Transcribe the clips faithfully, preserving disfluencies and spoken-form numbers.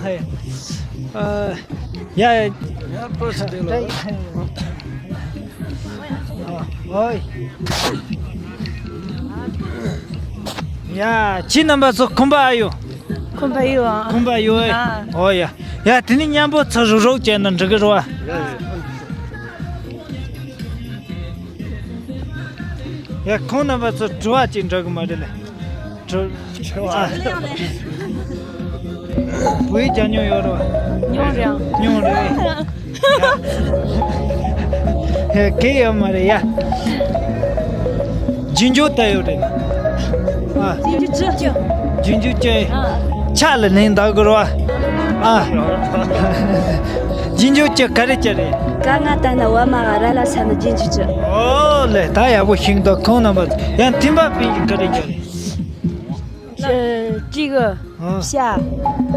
ཨ། ཡ། ཡ། ཨོ་ཡ། ཡ། ཁྱེད་རྣམ་པ་ཚོ་ཁོམ་པ་ཨ་ཡོད། ཁོམ་པ་ཡོད་ཨ། ཁོམ་པ་ཡོད་ཨེ། ཨ། ཨོ་ཡ། ཡ། དེ་ནི་མཉམ་པོ་ཚུར་རུག་རུག་བྱས་ན་འགྲིག་གི་རེད་བ། ཡ། ཁོང་རྣམ་པ་ཚོ་དྲི་བ་ཅིག་འདྲི་གི་མ་རེད་ལེ། དྲི་དྲི་བ། བོད་ཡིག་སྦྱང་མྱོང་ཡོད་རེད་བ། མྱོང་རེད། མྱོང་རེད། ཡ། ཡ། གལ་ཡོད་མ་རེད་ཡ། རྗེས་འཇུག་ལྟ་ཡོད་རེད། ཨ། རྗེས་འཇུག་ཅི། རྗེས་འཇུག་ཅི། ཨ། ཕྱག་ལ་ལན་འདེབས་དགོས་རེད་བ། ཨ། རྗེས་འཇུག་ཅི་ག་རེ་ཅི་རེད། ག་ང་ལྟར་ན་བ་མ་ག་ར་ལ་ས་ན་རྗེས་འཇུག་ཅི། ཨོ་ལེ། ད་ཡག་པོ་ཤེས་འདུག་ཁོང་རྣམ་པ་ཡང་དེ་འབའ་པིན་གྱི་ག་རེ་ཅི་རེད། ཅི་གི། ཨ། ཤ།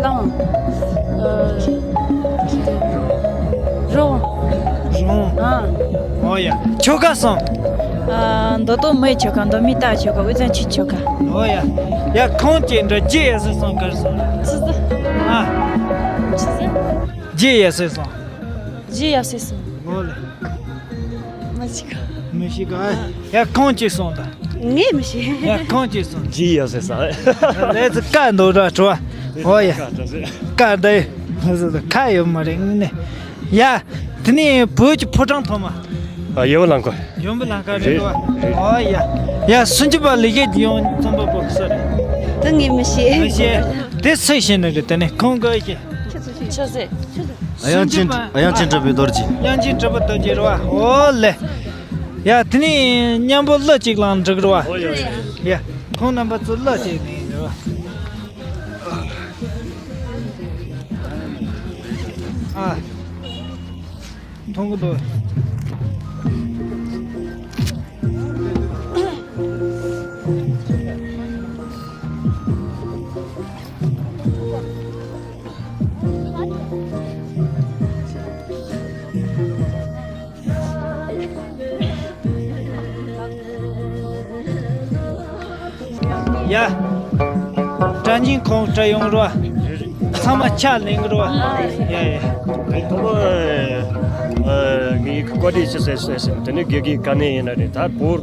གླང་། ཨ། རོང་། རོང་། ཨ། ཨོ་ཡ། ཆོལ་ཁ་གསུམ། ཨ། མདོ་སྟོད་མའི་ཆོལ་ཁ། མདོ་སྨད་སྟག་ཆོལ་ཁ། དབུས་གཙང་ཆོས་ཆོལ་ཁ། ཨོ་ཡ། ཡ། ཁོང་ཅིག་འདྲ་རྗེས་ཡ་སེ་སོང་གར་སོང་། ཆི་ཟེར། ཨ། ཆི་ཟེར། རྗེས་ཡ་སེ་སོང་། རྗེས་ཡ་སེ་སོང་། ཨོ་ལེ། མི་ཤེས་ག་མི་ཤེས་ག་ཡ། ཁོང་ཅིག་སོང་ད། ངས་མི་ཤེས། ཡ། ཁོང་ཅིག་སོང་། རྗེས་ཡ་སེ་སོང་། ལས་ཚོ་བཀའ་འདུག་ར་བྲོ་བ། ཨོ་ཡ། བཀའ་འདི་ཁ་ཡོད་མ་རེད་ནི། ཡ། དེ་ནས་བོད་ཀྱི་ཕོ་བྲང་ཐོག་མ། ཨ། ཡོན་པོ་ལང་ཀ། ཡོན་པོ་ལང་ཀ་རེད་རེད་བ། རེད། ཨོ་ཡ། ཡ། སུམ་ཅུ་པ་ལེགས་བཤད་ཀྱི་ཡོང་རྩོམ་པ་པོ་སུ་རེད། དེ་ངས་མི་ཤེས། མི་ཤེས། དེ་སུས་ཤེས་ནི་རེད། དེ་ནས་ཁོང་གིས་ཤེས། ཆི་ཟེར། དབྱངས་ཅན། དབྱངས་ཅན་གྲུབ་པའི་རྡོ་རྗེ། དབྱངས་ཅན་གྲུབ་པའི་རྡོ་རྗེ་རེད་བ། ཨོ་ལེ། ཡ། དེ་ནས་མཉམ་པོ་གླུ་གཅིག་བླངས་འགྲིག་རེད་བ། ཡ། ཁོང་རྣམ་པ་ཚོ་གླུ་གཅིག་ལེན་རེད་བ། ཨ། མཐོང་གི་འདུག་ཡ། སྒྲ་སྙན་ཁོང་སྒྲ་ཡོང་རོགས། ཚང་མ་ཕྱག་ལེན་གི་རོགས། ཡ་ཡ། ཐོག་མར་ངའི་བཀའ་དྲིན་ཆེ་ཟེར་ཟེར་ཟེར། དེ་ནས་དགེ་རྒན་ག་ནས་ཡིན་ན་རེད། ད་བོད་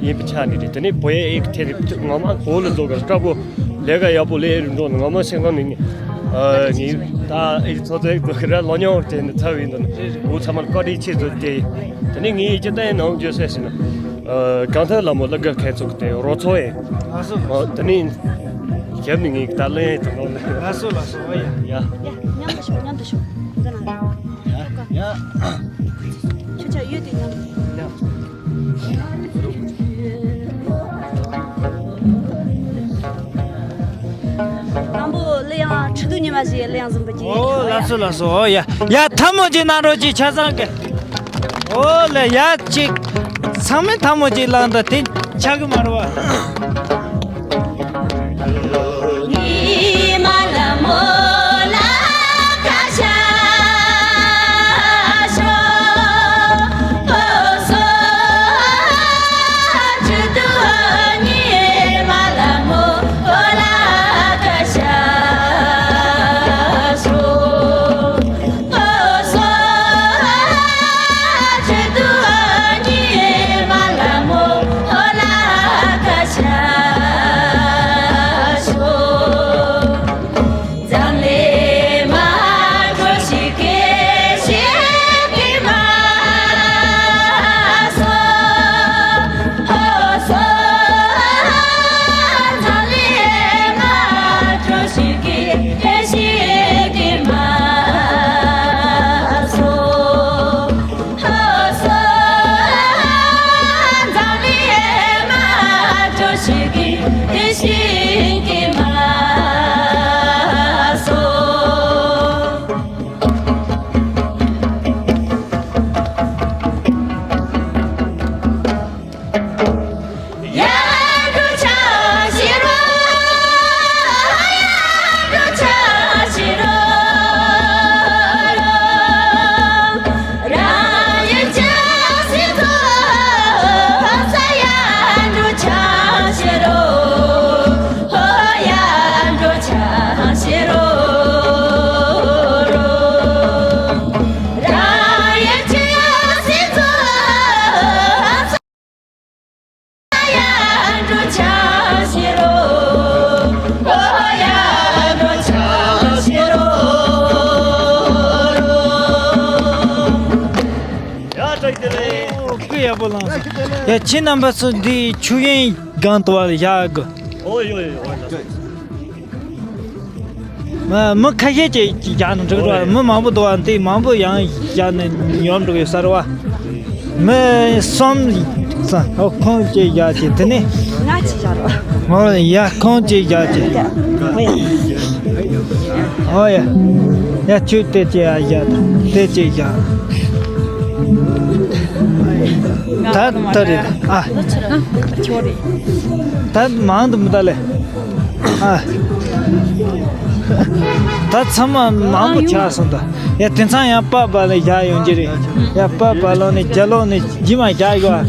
ཡིན་པའི་ཆ་ནས་རེད། དེ་ནས་བོད་ཡིག་དེ་རེད། ངོ་མ་བོད་ལ་འགྲོ་གི་སྐབས་ལས་ཀ་ཡག་པོ་ལས་རིགས་འགྲོ་ནས། ངོ་མ་སེམས་ཁམས་ནས་ངས་ད་ཨེ་ཚོ་ཚོའི་འགྲོ་གི་ར་ལོ་ཉོག་དེ་ནས་ཚ་བའི་འདུག་ནས། འུ་ཚང་མར་བཀའ་དྲིན་ཆེ་ཟེར་དེ། དེ་ནས་ངའི་སྤྱི་བཏང་ནང་བརྗོད་ཟེར་ཟེར་ན། ཨ། གང་ཐད་ལ་མོ་ལ་དགའ་མཁན་ཚོགས་དེ་རོ་ཚོ་ཡིན། ལགས་སོ། ཨོ། དེ་ནས་ཞབས་ནས་ངས་ད་ལན་དུ་ནོར་ལ། ལགས་སོ་ལགས་སོ། ཨོ་ཡ། ཡ། ཡ། མཉམ་དུ་ཤོག་མཉམ་དུ་ཤོག་འདི་ན། ཡ། ཡ། ཁྱོད་ཆ་ཡོད་དེ་མཉམ་དུ། ཡ། དང་པོ་གླུ་དབྱངས་ཁྲི་གདུགས་ཉི་མ་ཞེས་གླུ་དབྱངས་འཛིན་པ་གྱིས། ཨོ། ལགས་སོ་ལགས་སོ། ཨོ་ཡ། ཡ། ཐལ་མོ་སྦྱར་གནང་རོགས་གྱིས་ཆ་ཚང་གི། ཨོ་ལེ། ཡ། ཅིག་ཚང་མས་ཐལ་མོ་ཅིག་བླངས་དང་། དེ་ཆག་གི་མ་རེད་བ། ཡ། ཁྱེད་རྣམ་པ་ཚོ་འདི་ཆུ་ཡན་སྒང་དུ་བ་ལ་བཞག་གི། ཨོ་ཡོ་ཡོ་ཡོ། མི་ཁ་ཤས་ཀྱིས་བཞག་ན་འགྲིག་རོགས། མི་མང་པོ་འདུག་བ། འདི་མང་པོ་ཡང་བཞག་ནས་ཉོར་འགྲོ་གི་ཡོད་ས་རེད་བ། མི་གསུམ་ཙམ། ཨོ། ཁོང་གཅིག་བཞག་ཅིག། དེ་ནས་ང་གཅིག་བཞག་རོགས། ཨོ་ཡ། ཁོང་གཅིག་བཞག་ཅིག། ཨོ་ཡ། ཡ། ཁྱོད་དེ་གཅིག་ཡ་བཞག་དང་། དེ་གཅིག་བཞག། ད་ད་རེད་ཨ། ད་མང་དུ་མི་ད་ལེ། ཨ། ད་ཚང་མ་མང་པོ་ཆགས་སོང་ད། ཡ། དེང་སང་ཡང་པ་པ་ལ་བཞག་ཡོང་གི་རེད། ཡ། པ་པ་ལོ་ནས་རྒྱ་ལོ་ནས་རྗེས་མ་བཞག་ཡོད།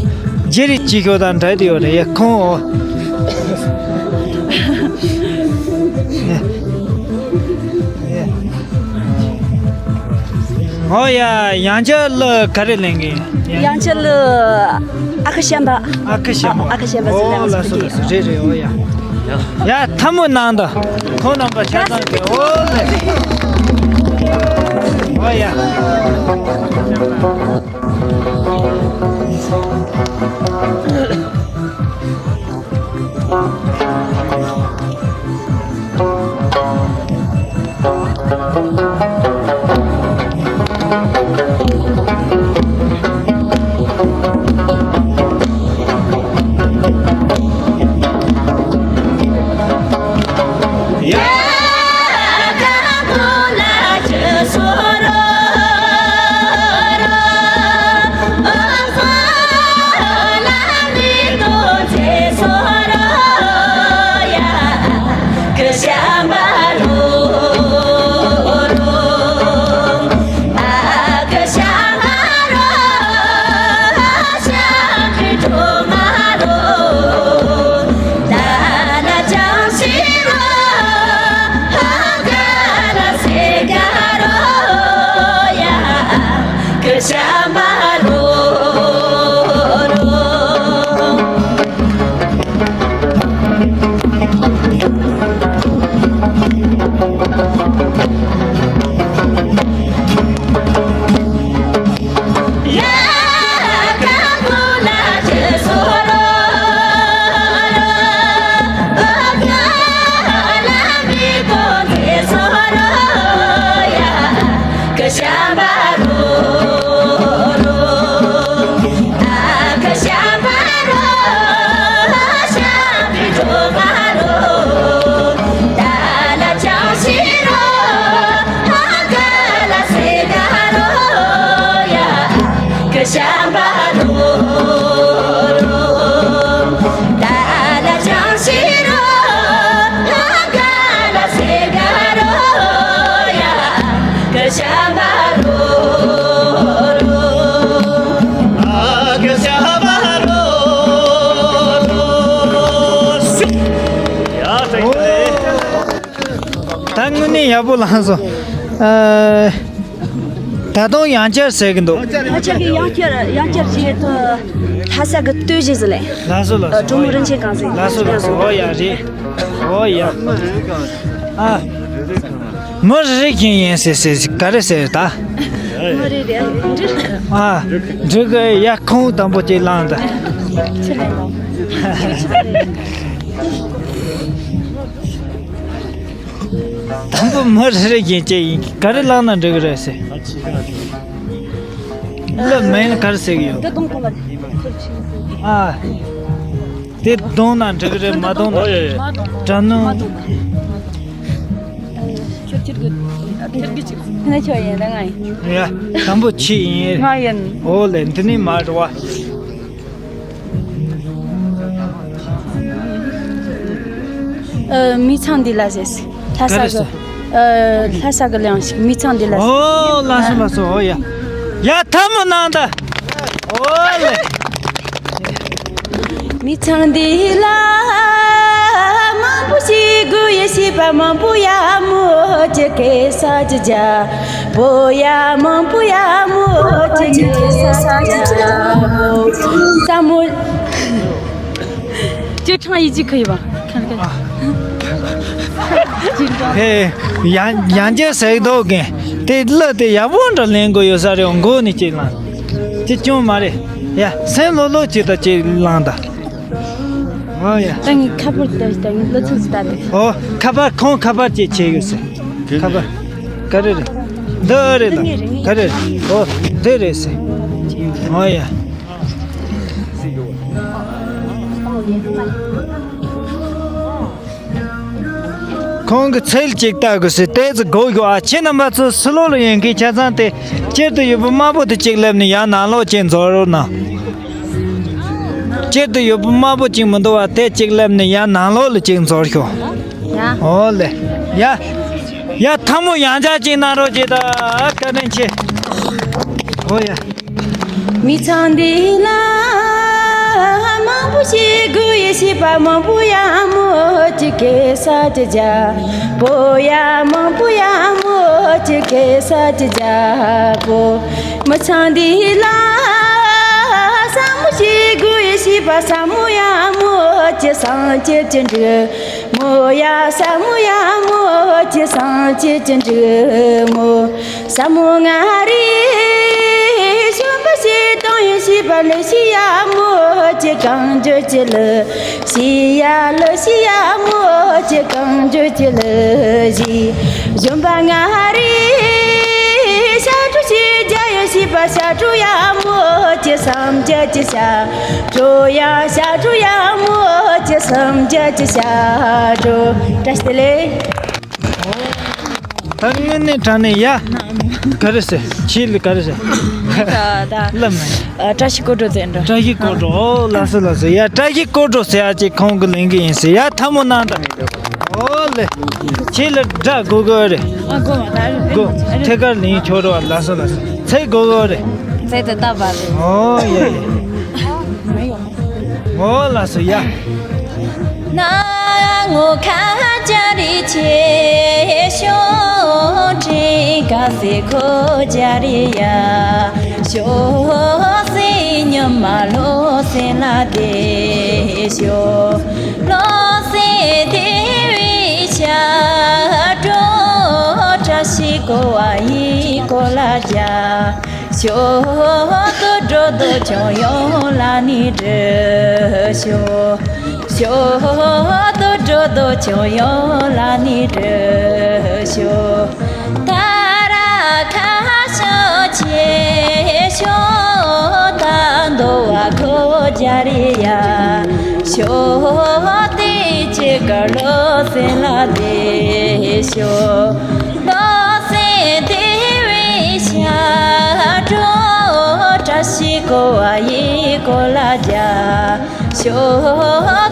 རྗེ་རིགས་གཅིག་ཤོག་དང་འདྲ་དེ་ཡོད་རེད། ཡ། ཁོང་། ཨོ་ཡ། ཡང་ཆ་ལ་ག་རེ་ལེན་གི་ཡིན། ཡང་ཆ་ལ་ཨ་ཁུ་བྱམས་པ། ཨ་ཁུ་བྱམས་པ། ཨ་ཁུ་བྱམས་པ་ཟེར། ཨོ་ལ་སོ་ལ་སོ། རེད་རེད། ཨོ་ཡ། ཡ། ཐལ་མོ་གནང་དང་། ཁོང་རྣམ་པ་ཆ་ཚང་གི། ཨོ་ལེ། ཨོ་ཡ། ད་དངོས་གནས་ཡག་པོ་བླངས་སོང་། ཨ། ད་དུང་ཡང་བསྐྱར་ཟེར་གི་འདུག། ང་ཅག་གི་ཡང་བསྐྱར་ཡང་བསྐྱར་བྱེད་དུ་ལྷ་ས་གི་སྟོད་གཞས་ཟིག་ལས། ལགས་སོ་ལགས་སོ། ཀྲོང་མོ་རིན་ཆེན་གང་ཟིག། ལགས་སོ་ལགས་སོ། ཨོ་ཡ་རེད། ཨོ་ཡ། ཨ། མི་རེ་རེ་བཞིན་ཡིན་ཟེར་ཟེར་ག་རེ་ཟེར་ད། མི་རེ་རེ་འདྲི། ཨ། འགྲིག་གི། ཡ། ཁོང་དང་པོ་ཅིག་བླངས་ད། དང་པོ་མི་རེ་རེ་བཞིན་བྱས་ཡིན། ག་རེ་བླངས་ན་འགྲིག་གི་རེད་ཟེར། ལབ་མེད་ན་ག་རེ་ཟེར་གི་ཡོད། འདི་གཏོང་དགོས་པ། ཨ། དེ་གཏོང་ན་འགྲིག་གི་རེད། མ་གཏོང་ན། ཨོ་ཡ་ཡ། དྲ་ནོ། ཁྱོད་ཁྱེར་གི་ཁྱེར་གི་ཅིག། ཁྱེད་ཁྱོད་ཡིན་ད། ང་ཡིན། ཡ། དང་པོ་ཁྱེད་ཡིན། ང་ཡིན། ཨོ་ལེ། འདི་ནི་མ་རེད་བ། ཨ། མི་ཚང་འདི་ལ་ཟེར། ལྷ་ས་གི། ག་རེ་ཟེར། ཨ། ལྷ་ས་གི་གླེང་ཞིག། མི་ཚང་འདི་ལ་ཟེར། ཨོ་ལགས་སོ་ལགས་སོ། ཨོ་ཡ། ཡ། ཐལ་མོ་གནང་ད། ཨོ་ལེ། མི་ཚང་འདི་ལ་མང་པོ་ཞིག་དགོས་ཡ། ཤེས་པ་མང་པོ་ཡ། མོ་ཅི་གེ་ས་ཅི་ཇ། པོ་ཡ་མང་པོ་ཡ། མོ་ཅི་གེ་ས་ཅི་ཇ། ས་མོ། ཅི་ཁྲང་ཡི་ཅི་ཁ་ཡི་བ། ཧེ། ཡང་ཡང་བསྐྱར་ཟེར་འདུག་གི། དེ་གླུ་དེ་ཡག་པོ་འདྲ་ལེན་དགོས་ཡོད་ས་རེད། མགོ་ནས་ཅིག་ལ། དེ་ཅུང་མ་རེད། ཡ། སེམས་ལྷོད་ལྷོད་བྱེད་དང་ཅིག་ལངས་དང་། ཨོ་ཡ། ད་ངས་ཁ་པར་ལྟ་ཞིག་ད་ངས་ལོ་ཚིགས་ལྟ་དེ། ཨོ། ཁ་པར་ཁོང་ཁ་པར་ཅིག་བྱེད་ཡོད་ཟེར། ཁ་པར། ག་རེ་རེད། འདི་རེད་ལ། ག་རེ་རེད། ཨོ། འདི་རེད་ཟེར། ཨོ་ཡ། ཁོང་གི་ཚལ་ཅིག་ལྟ་དགོས་ཟེར། ཏོག་ཙམ་སྒུག་ཤོག་ཨ། ཁྱེད་རྣམ་པ་ཚོ་ཕྱི་ལོགས་ལ་ཡོང་མཁན་ཆ་ཚང་དེ། དཀྱིལ་དུ་ཡོད་པའི་དམར་པོ་དེ་གཅིག་སླེབས་ནས་ཡར་ནང་ལོགས་གཅིག་འཛུལ་རོགས་གནང་། དཀྱིལ་དུ་ཡོད་པའི་དམར་པོ་གཅིག་མི་འདུག་བ། དེ་གཅིག་སླེབས་ནས་ཡར་ནང་ལོགས་ལ་གཅིག་འཛུལ་ཤོག་ཡ། ཨོ་ལེ། ཡ། ཡ། ཐལ་མོ་ཡང་བསྐྱར་གཅིག་གནང་རོགས་གྱིས་ད། བཀའ་དྲིན་ཆེ། ཨོ་ཡ། མི་ཚང་འདི་ལ་མང་པོ་ཞིག་དགོས་ཡོད། བྱིས་པ་མང་པོ་ཡང་མོ་ཅིག་གེ་ས་ཅི་བྱ་པོ། ཡ་མང་པོ་ཡང་མོ་ཅིག་གེ་ས་ཅི་བྱ་པོ། མི་ཚང་འདི་ལ་ཟབ་མོ་ཞིག་དགོས་ཡོད། བྱིས་པ་ཟབ་མོ་ཡང་མོ་ཅིག་སངས་རྒྱས་ཀྱི་འབྲི་མོ། ཡ་ཟབ་མོ་ཡང་མོ་ཅིག་སངས་རྒྱས་ཀྱི་འབྲི་མོ། ཟབ་མོ་ང་རེ་གཞོན་པ་ཞིག་དང་ཡང་བྱིས་པ་ལ་ཤི་ཡ་མོ་ཅིག་གང་འགྱུར་གྱི་ལ་ཤི་ཡ་ལ་ཤི་ཡ་མོ་ཅིག་གང་འགྱུར་གྱི་ལ་ཤི། གཞོན་པ་ང་རེ་ཞབས་བྲོ་ཞིག་རྒྱག་ཡ་བྱིས་པ་ཞབས་བྲོ་ཡ་མོ་ཅིག་སངས་རྒྱས་ཀྱི་ཞབས་བྲོ་ཡ། ཞབས་བྲོ་ཡ་མོ་ཅིག་སངས་རྒྱས་ཀྱི་ཞབས་བྲོ། བཀྲ་ཤིས་བདེ་ལེགས། ད་དངོས་གནས་དྲང་གནས་ཡ། ག་རེ་ཟེར། ཁྱེད་ལ་ག་རེ་ཟེར། ད་ད་ལབ་མེད། ཨ། བཀྲ་ཤིས་སྐོར་བྲོ་ཟེར་འགྲོ། བཀྲ་ཤིས་སྐོར་བྲོ། ཨོ་ལགས་སོ་ལགས་སོ། ཡ། བཀྲ་ཤིས་སྐོར་བྲོ་ཟེར་ཡ་ཅིག་ཁོང་གི་ལེན་གི་ཡིན་ཟེར། ཡ། ཐལ་མོ་གནང་དང་། ཨོ་ལེ། ཁྱེད་ལ་སྒྲ་དགོས་དགོས་རེད། ཨ། དགོས་མ་ད་རེད། དགོས། ཐད་ཀར་ལེན་ཆོག་རོགས། ལགས་སོ་ལགས་སོ། ཚེ་དགོས་དགོས་རེད། ཚེ་དེ་ལྟ་བ་རེད། ཨོ་ཡ་ཡ། ཨོ་ལགས་སོ་ཡ། ན་ངོ་ཁ་ཅ་རི་ཆེ་ཤོ་ཁྲི་ཀ་སེ་ཁོ་ཅ་རི་ཡ་ཤོ་སེ་ཉི་མ་ལོ་སེ་ལ་དེ་ཤོ་ལོ་སེ་དེ་བི་ཤ་ཀྲོ་བཀྲ་ཤིས་གོ་བ་ཡི་གོ་ལ་ཇ། ཞོ་ཏོ་ཏོ་ཏོ་ཁྱོད་ཡོང་ལ་ནི་འདྲི་ཞོ། ཞོ་ཏོ་ཏོ་ཏོ་ཁྱོད་ཡོང་ལ་ནི་འདྲི་ཞོ། ད་ར་ཁ་ཤོ་ཆེ་ཞོ། ད་འདོ་བ་ཁོ་རྒྱ་རི་ཡ། ཞོ་ཏི་ཅི་ཀ་ལོ་སེ་ལ་དེ་ཞོ། ལོ་སེ་དེ་བའི་ཤ་ཀྲོ་བཀྲ་ཤིས་གོ་བ་ཡི་གོ་ལ་རྒྱ། ཞོ་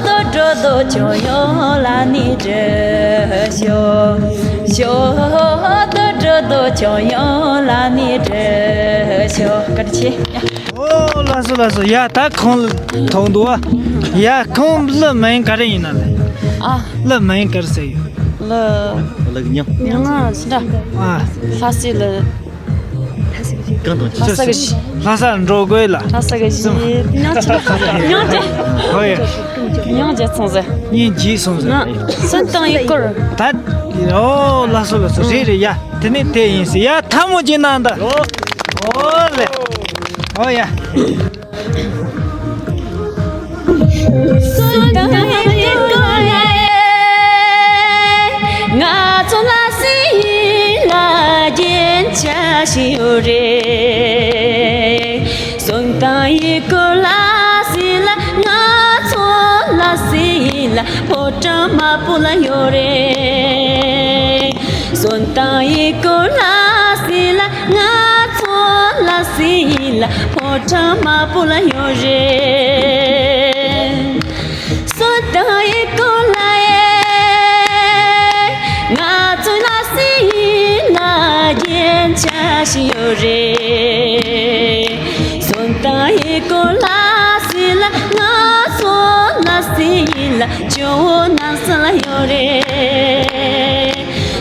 ཏོ་ཏོ་ཏོ་ཁྱོད་ཡོང་ལ་ནི་འདྲི་ཞོ། ཞོ་ཏོ་ཏོ་ཏོ་ཁྱོད་ཡོང་ལ་ནི་འདྲི་ཞོ། བཀའ་དྲིན་ཆེ། ཨོ་ལགས་སོ་ལགས་སོ། ཡ། ད་ཁོང་ལ་ཐོག་འདུག་ཨ། ཡ། ཁོང་གླུ་མིང་ག་རེ་ཡིན་ན་ལེ། ཨ། གླུ་མིང་ག་རེ་ཟེར་ཡོད། གླུ། གླུ་གི་མིང་། མིང་ང་སི་འདྲ། ཨ། ལྷ་སའི་གླུ། གང་དང་ཅི། ལྷ་ས་གི་གཞས། ལྷ་ས་འགྲོ་དགོས་ལ། ལྷ་ས་གི་གཞས། མིང་ཅི། མིང་ཅི། ཧོ་ཡ། མིང་ཅི་སོང་ཟེར། མིང་ཅི་སོང་ཟེར། ང་སོན་དང་ཡི་གུར། ད། ཨོ་ལགས་སོ་ལགས་སོ། རེད་རེད་ཡ། དེ་ནས་དེ་ཡིན་ཟེར་ཡ། ཐལ་མོ་གཅིག་གནང་དང་། ཨོ་ལེ། ཨོ་ཡ། ང་ཚོ་ལ་སྲིད་ལ་རྒྱན་ཆ་ཞིག་ཡོད་རེད། སོན་དང་ཡི་གུ་ལ་སྲིད་ལ། ང་ཚོ་ལ་སྲིད་ལ་ཕོ་བྲང་དམར་པོ་ལ་ཡོད་རེད། སོན་དང་ཡི་གུ་ལ་སྲིད་ལ། ང་ཚོ་ལ་སྲིད་ལ་ཕོ་བྲང་དམར་པོ་ལ་ཡོད་རེད། སོན་དང་ཡི་གུ་ལ་ཡེ། ང་ཚོ་ལ་སྲིད་ལ་རྒྱན་ཆ་ཞིག་ཡོད་རེད། སོན་དང་ཡི་གུ་ལ་སྲིད་ལ། ང་ཚོ་ལ་སྲིད་ལ་ཇོ་བོ་རྣམ་གསུམ་ལ་ཡོད་རེད།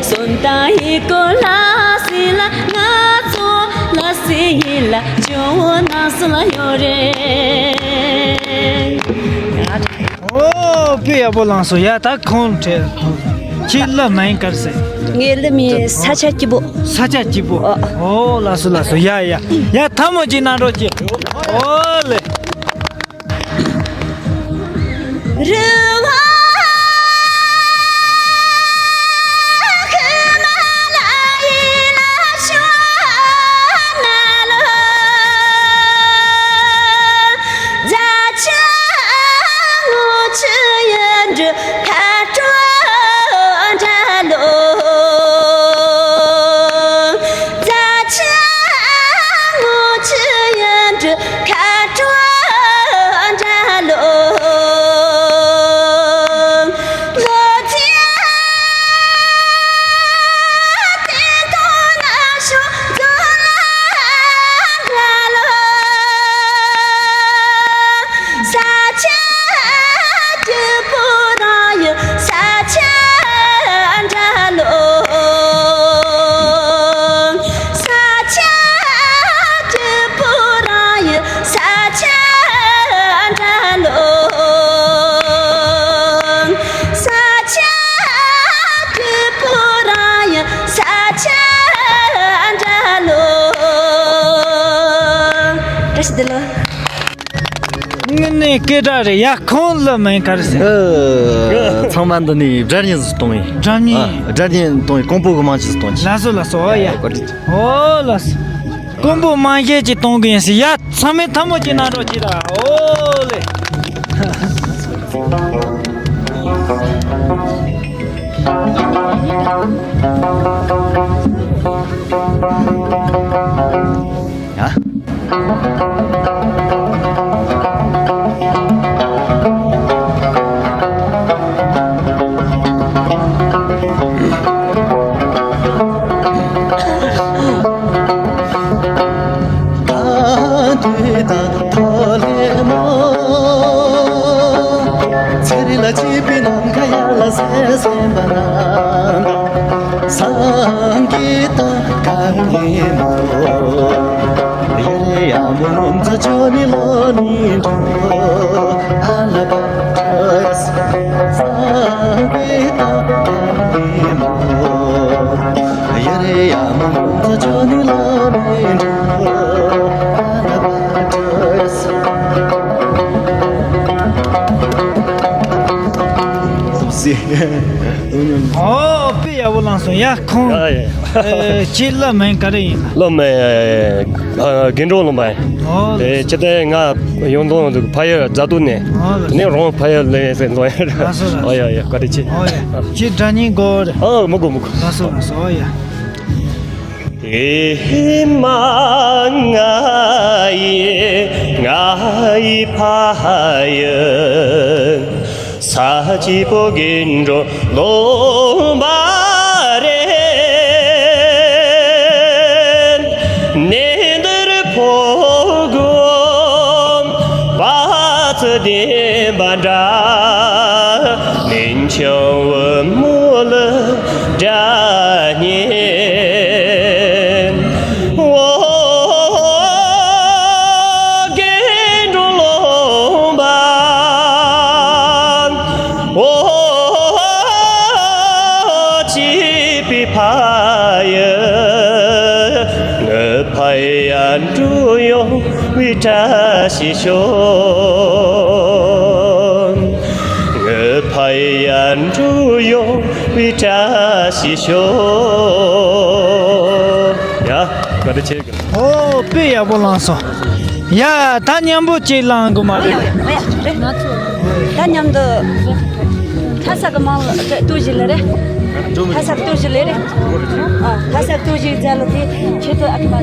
སོན་དང་ཡི་གུ་ལ་སྲིད་ལ། ང་ཚོ་ལ་སྲིད་ལ་ཇོ་བོ་རྣམ་གསུམ་ལ་ཡོད་རེད། ཨོ། དཔེ་ཡག་པོ་བླངས་སོང་། ཡ། ད་ཁོང་ཁྲེལ། ཁྱེད་གླུ་མིང་ག་རེ་ཟེར། ངའི་གླུ་མིང་ས་ཆ་སྐྱིད་པོ། ས་ཆ་སྐྱིད་པོ། ཨོ། ཨོ་ལགས་སོ་ལགས་སོ། ཡ་ཡ་ཡ། ཐལ་མོ་གཅིག་གནང་རོགས་གྱིས། ཨོ་ལེ། རི་བོ་ཧི་མ་ལ་ཡའི་ལ་ཤོ་ན་ལོ། རྫ་ཆུ་སྔོ་ཆུ་ཡུལ་འདྲུ་ཁ་དྲོ་འདྲ་ལོ། རྫ་ཆུ་སྔོ་ཆུ་ཡུལ་འདྲུ་ཁ་དྲོ་འདྲ་ལོ། ལོ་ཙཱ་སྟེང་དུ་ན་ཤོ་ཛོ་ན་འདྲ་ལོ། ས་ཆ་སྐྱིད་པོ་རང་ཡིན་ས་ཆ་འདྲ་ལོ། ས་ཆ་སྐྱིད་པོ་རང་ཡིན་ས་ཆ་འདྲ་ལོ། ས་ཆ་སྐྱིད་པོ་རང་ཡིན་ས་ཆ་འདྲ་ལོ། བཀྲ་ཤིས་བདེ་ལེགས། དངོས་གནས་སྐད་གྲགས་རེད་ཡ། ཁོང་ལ་མིང་ག་རེ་ཟེར། ཨ། ཚང་མ་འདི་ནས་སྒྲ་སྙན་ཟིག་གཏོང་ཡིན། སྒྲ་སྙན། ཨ། སྒྲ་སྙན་གཏོང་ཡིན། ཀོང་པོ་གི་མང་ཆེ་ཟིག་གཏོང་ཡིན། ལགས་སོ་ལགས་སོ། ཨོ་ཡ། ཨོ་ལགས་སོ། ཀོང་པོ་མང་ཆེ་ཅིག་གཏོང་གི་ཡིན་ཟེར་ཡ། ཚང་མས་ཐལ་མོ་ཅིག་གནང་རོགས་གྱིས་ར། ཨོ་ལེ། ཡ། སངས་རྒྱས་དང་བཀའ་ཉན་མོ། ཡེ་ཡ་མོ་ནོམ་ཛ་ཅོ་ནི་ལོ་ནི་འགྲོ། ཨ་ལ་བ་ཏྲ་ཡ་སི། སངས་རྒྱས་དང་བཀའ་ཉན་མོ། ཡེ་ཡ་མོ་ནོམ་ཛ་ཅོ་ནི་ལོ་ནི་འགྲོ། ཨ་ལ་བ་ཏྲ་ཡ་སི། ཨོ། དཔེ་ཡག་པོ་བླངས་སོང་ཡ། ཁོང་། ཡ་ཡ། ཨེ། ཁྱེད་བླ་མིང་ག་རེ་ཡིན་ན། བླ་མ། ཨ། དགེ་འགྲོ་ལུང་པ་ཡིན། ཨོ། ཨེ། ཅི་སྟེ་ང་ཡོང་དོན་ཕ་ཡུལ་རྫ་སྟོད་ནས། ཨོ། དེ་ནས་རང་ཕ་ཡུལ་ལ་ཡིན་ཟེར་ལོ་ཡ། ལགས་སོ་ལགས་སོ། ཨོ་ཡ་ཡ། བཀའ་དྲིན་ཆེ། ཨོ་ཡ། ཁྱེད་སྒྲ་སྙན་དགོས་རེད། ཨོ། མི་དགོས་མི་དགོས། ལགས་སོ་ལགས་སོ། ཨོ་ཡ། ཨེ་མ་ང་ཡི་ང་ཡི་ཕ་ཡུལ། ས་སྐྱིད་པོ་དགེ་འགྲོ་ལུང་པ་རེད། གནས་འདིར་ཕོ་རྒོད་བ་ཚོ་བསྡད་པ་འདྲ། གནས་ཆུང་བུ་མོ་ལ་སྒྲ་སྙན། ཨོ། དགེ་འགྲོ་ལུང་པ། ཨོ། སྐྱིད་པའི་ཕ་ཡུལ། ངའི་ཕ་ཡུལ་འགྲོ་ཡོང་བའི་བཀྲ་ཤིས་ཤོག་ངའི་ཕ་ཡུལ་འགྲོ་ཡོང་བའི་བཀྲ་ཤིས་ཤོག་ཡ། བཀའ་དྲིན་ཆེ། ཨོ། དཔེ་ཡག་པོ་བླངས་སོང་། ཡ། ད་མཉམ་པོ་ཅིག་བླངས་དགོས་མ་རེད། ད་མཉམ་དུ། ལྷ་ས་གི་མང་ལ་ལྟོས་བཞིན་ལ་རེད། ལྷ་ས་ལྟོས་བཞིན་ལ་རེད། ཨ། ལྷ་ས་ལྟོས་བཞིན་མཛད་ལ་དེ་ཁྱེད་ཚོ་ཨ་ཁུ་པ།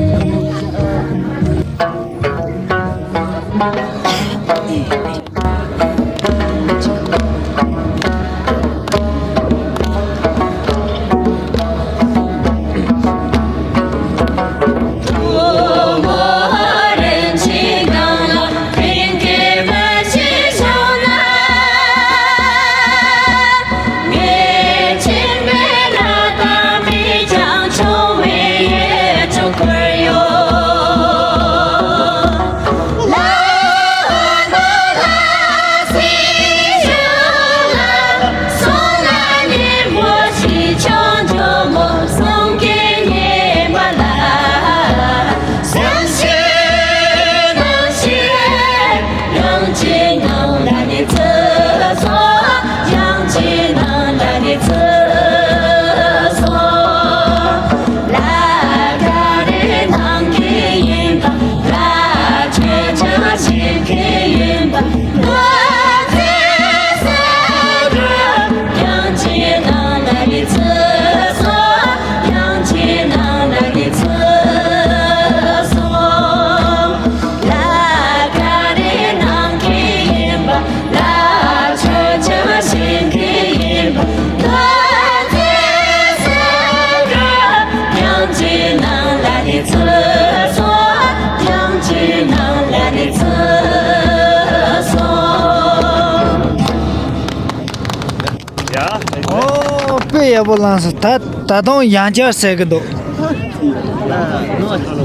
ཡག་པོ་བླངས་སོང་། ད་ད་དུང་ཡང་བསྐྱར་ཟེར་གི་འདུག།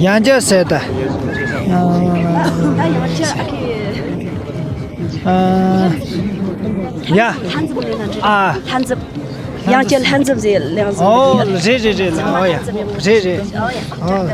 ཡང་བསྐྱར་ཟེར་ད། ཨ། ཡ། ཨ། ལྷན་འཛོམས། ཡང་བསྐྱར་ལྷན་འཛོམས་ཟེར་ལེང་ཟེར། ཨོ། རེད་རེད་རེད། ཨོ་ཡ། རེད་རེད། ཨོ།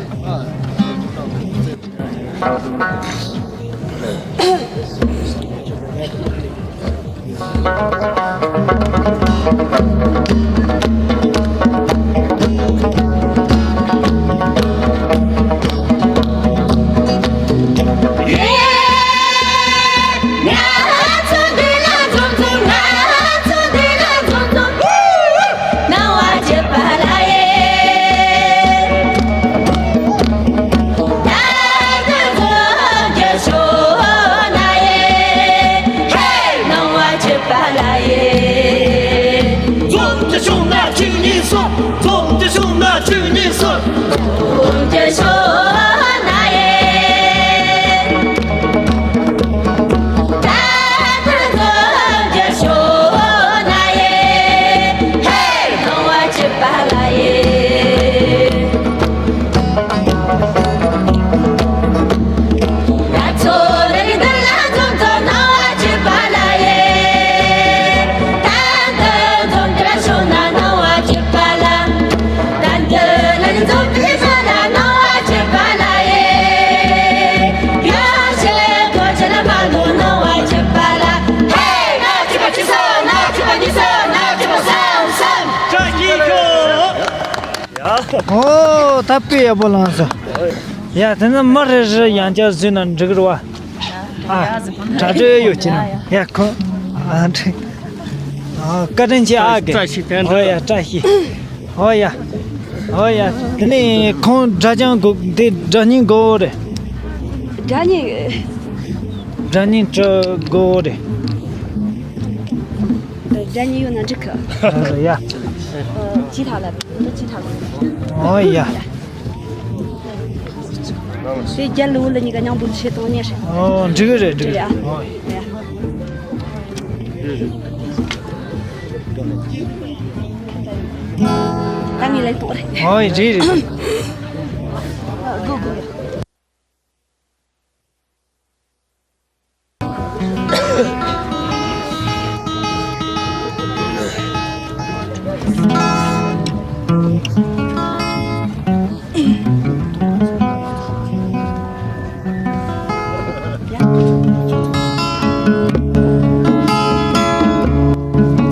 ཨོ། ད་དཔེ་ཡག་པོ་བླངས་སོང་། ཡ། དེ་ནི་མི་རེ་རེ་ཡང་བསྐྱར་བཟོས་ན་འགྲིག་རེད་བ། ཨ། དྲ་གྲོགས་ཡོད་ཀྱི་ན། ཡ། ཁོ། ཨ། འགྲིག། ཨ། བཀའ་དྲིན་ཆེ་ཨ་གི། བཀྲ་ཤིས་བསྟན་འཛིན། ཨོ་ཡ། བཀྲ་ཤིས། ཨོ་ཡ། ཨོ་ཡ། དེ་ནས་ཁོང་སྒྲ་སྦྱང་དགོས། དེ་སྒྲ་སྙན་དགོས་རེད། སྒྲ་སྙན། སྒྲ་སྙན་སྤྲོད་དགོས་རེད། སྒྲ་སྙན་ཡོད་ན་འགྲིག་གི། ཡ། ཅི་ཐ་ལ། ཅི་ཐ་ལ། ཨོ་ཡ། དེ་རྒྱལ་ལོ་ལ་གཉིས་ཀ་མཉམ་དུ་བྱེད་སྟངས་ཉེ་ཧྲི། ཨོ། འགྲིག་གི་རེད། འགྲིག་གི་རེད། ཨོ། ད་ངས་ལེན་གཏོང་རེད། ཨོ། རེད་རེད། གོ་གོ།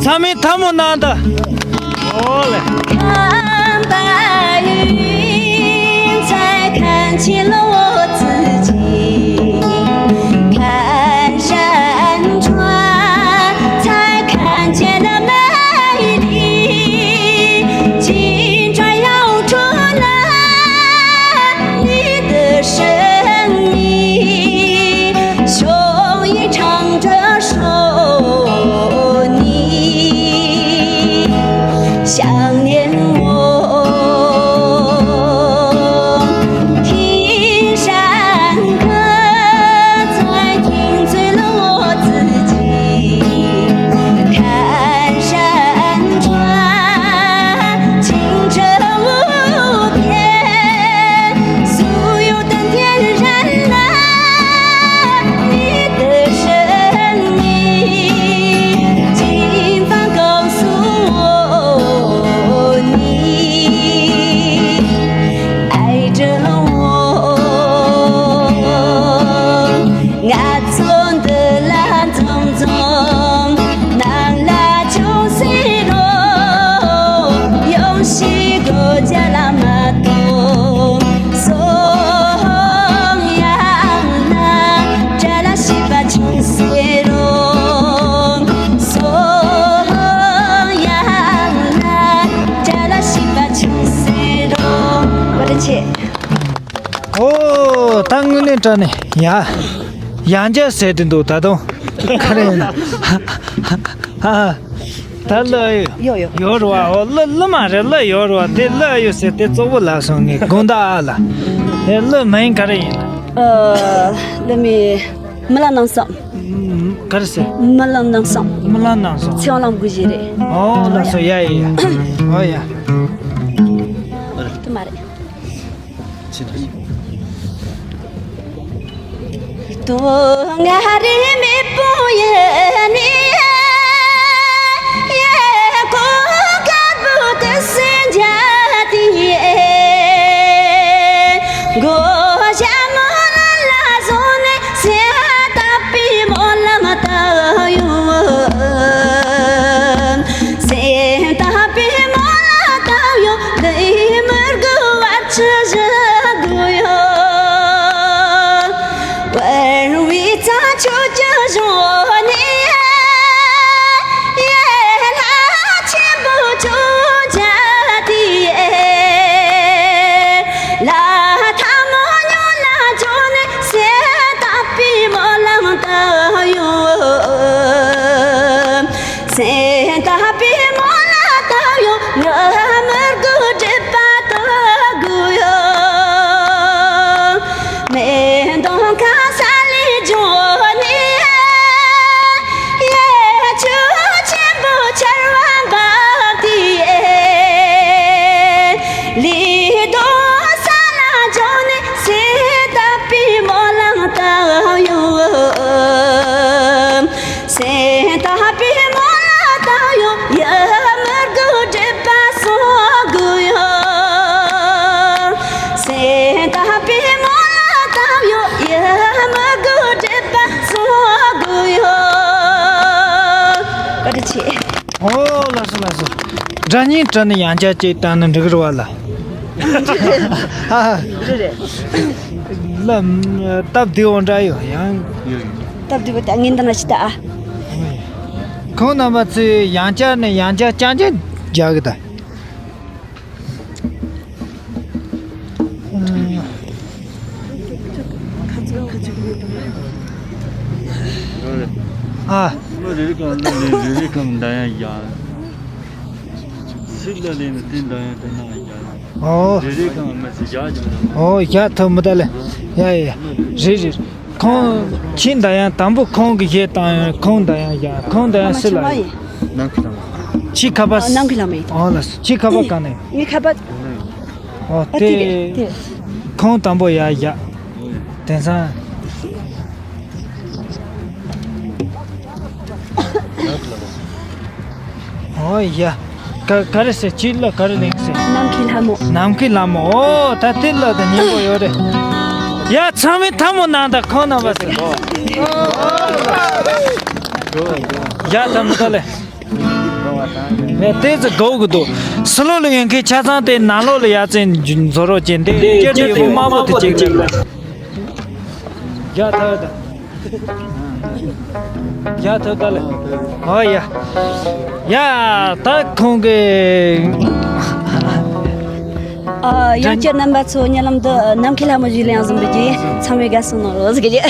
ཚང་མས་ཐལ་མོ་གནང་དང་། ཨོ་ལེ། 看白云，再看见了我自己，看山川，才看见了美丽。金砖要出了你的生命，雄鹰唱着说你想念我。听山歌，才听醉了我自己。看山川，清澈无边，所有的天然的你的生命，今晚告诉我，你爱着我。 ང་ཚོ་འདི་ལ་འཛོམས་འཛོམས། ནང་ལ་ཅུང་ཟད་རོ། ཡོང་ཞིག་གོ་རྒྱ་ལ་མ་གཏོགས། སོང་ཡང་ན་དགྲ་ལ་ཤེས་པ་ཅུང་ཟད་རོ། སོང་ཡང་ན་དགྲ་ལ་ཤེས་པ་ཅུང་ཟད་རོ། བཀའ་དྲིན་ཆེ། ཨོ། ད་དངོས་གནས་དྲང་གནས་ཡ། ཡང་བསྐྱར་ཟེར་དུ་འདུག། ད་དུང་ག་རེ་ཡིན་ན། ཧ་ཧ། ད་གླུ་ཡོད། ཡོད་ཡོད། ཡོད་རེད་བ། ཨོ། གླུ་གླུ་མ་རེད། གླུ་ཡོད་རེད་བ། དེ་གླུ་ཡོད་ཟེར་དེ་གཙོ་བོ་ལབ་སོང་ངས། དགོངས་དག་ཨ་ལ། དེ་གླུ་མིང་ག་རེ་ཡིན་ལ། ཨ། གླུ་མིང་། རྨི་ལམ་རྣམ་གསུམ། ག་རེ་ཟེར། རྨི་ལམ་རྣམ་གསུམ། སྨོན་ལམ་གནང་སོང་། ཚེ་དབང་ལམ་གུ་ཞིག་རེད། ཨོ་ལགས་སོ། ཡ་ཡ་ཡ། ཨོ་ཡ། དུ་མ་རེད། ཏོ་ང་རེ་མེད་པོ་ཡེ་ནི་ཡེ་ཀོ་དཀར་པོ་དེ་སེ་འཇའ་དེ་ཡེ་གོ་ཞ་མོ་ལ་ལ་ཟོ་ནེ་སེ་ཏ་པི་མོ་ལམ་ཏ་ཡོ། སེ་ཏ་པི་མོ་ལ་ཏ་ཡོ། དེ་མར་གུ་བར་ཆ་བཞག་གུ་ཡོ། བར་བའི་ཚ་ཆོས་ཀྱི་གཞུང་ནས་ཡེ་ལྷ་ཆེན་པོ་ཆོས་བྱ་དེ་ལ་ཐ་མོ་ཉོ་ལ་ཆོ་ནས་སེ་ཏ་པི་མོ་ལང་ཏ་ཡོ། སེ་ཏ་པི་མོ་ལ་ཏ་ཡོ། ང་མར་གུ་སྒྲིབ་པ་དག་གུ་ཡོ། མེ་དོང་ཁ་ས་ལི་ཇོ་ནི་ཡེ་ཆུ་ཆེན་པོ་ཆར་བ་འབབ་དེ་ལི་དོ་ས་ལ་ཇོ་ནི་སེ་ཏ་པི་མོ་ལང་ཏ་ཡོ། སེ་ཏ་པི་མོ་ལ་ཏ་ཡོ། ཡ་མར་གུ་སྒྲིབ་པ་སོ་གུ་ཡོ། སེ་ཏ་པི་མོ་ལ་ཏ་ཡོ། ཡ་མར་གུ་སྒྲིབ་པ་སོ་གུ་ཡོ། བཀའ་དྲིན་ཆེ། ཨོ་ལགས་སོ་ལགས་སོ། སྒྲ་སྙན་དྲ་ནས་ཡང་བསྐྱར་ཅིག་བཏང་ན་འགྲིག་རེད་བ་ལ། རེད་རེད། ལ་སྟབས་བདེ་བོ་འདྲ་ཡོད་ཡང་། སྟབས་བདེ་བོ་ད་ངན་ད་ན་ཅི་ད་ཨ། ཁོང་རྣམ་པ་ཚོས་ཡང་བསྐྱར་ནས་ཡང་བསྐྱར་རྐྱང་རྐྱང་རྒྱག་གི་ད། ཨ། མི་རེ་རེ་གང་ལ་ལས་རེ་རེ་གང་འདྲ་ཡང་ཡང་། སྲིད་ལ་ལས་ནི་དེ་འདྲ་ཡང་དེ་ན་ཡང་། ཨོ། རེ་རེ་གང་མི་སྲིད་ཡག་ཅིག་མི་འདུག་ཨོ་ཡག་ཐོག་མི་ད་ལེ། ཡ་ཡ་ཡ། རེད་རེད། ཁོང་ཁྱི་འདྲ་ཡང་དང་པོ་ཁོང་གི་གཞས་བཏང་ཡང་ཁོང་འདྲ་ཡང་ཡ་ཁོང་འདྲ་ཡང་སྲིད་ལ་ཡ། ནམ་མཁའི་ལྷ་མོ། ཁྱི་ཁ་པ། ཨ། ནམ་མཁའི་ལྷ་མོ་ཡིན། ཨོ་ལ་ཁྱི་ཁ་པ་ག་ནས། ངའི་ཁ་པ། ཨོ་ཨ་དེ་རེད་དེ། དེ་ཁོང་དང་པོ་ཡ་ཡ། དེང་སང་། ཨོ་ཡ། ག་ག་རེ་ཟེར་ཅི་ལ་ག་རེ་ལེན་ཟེར། ནམ་མཁའི་ལྷ་མོ། ནམ་མཁའི་ལྷ་མོ། ཨོ་ད་དེ་ལ་ད་སྙན་པོ་ཡོད་རེད། ཡ་ཚང་མས་ཐལ་མོ་གནང་དང་ཁོང་རྣམ་པ་ཟེར། ཡ་ད་མི་ད་ལེ། ངས་ཏོག་ཙམ་ལྡོག་གི་འདུག་ཕྱི་ལོགས་ལ་ཡོད་མཁན་ཆ་ཚང་དེ་ནང་ལོགས་ལ་ཡར་བཙན་འཛུལ་རོགས་བྱེད། འདི་སྐྱེར་དུ་ཡོད་པ་དམར་པོ་དེ་གཅིག་ལ། རྒྱ་ཐག་ད། རྒྱ་ཐག་ད་ལ། ཨོ་ཡ། ཡ་ད་ཁོང་གི། ཨ། ཡང་བསྐྱར་རྣམ་པ་ཚོ་ཉེ་ལམ་དུ་ནམ་མཁའི་ལྷ་མོ་ཞིག་ལ་ཡང་གཟིམ་པའི་རྗེས་ཚང་མས་དགའ་བསུ་གནང་རོགས་ཟེར་གྱི། ཡ།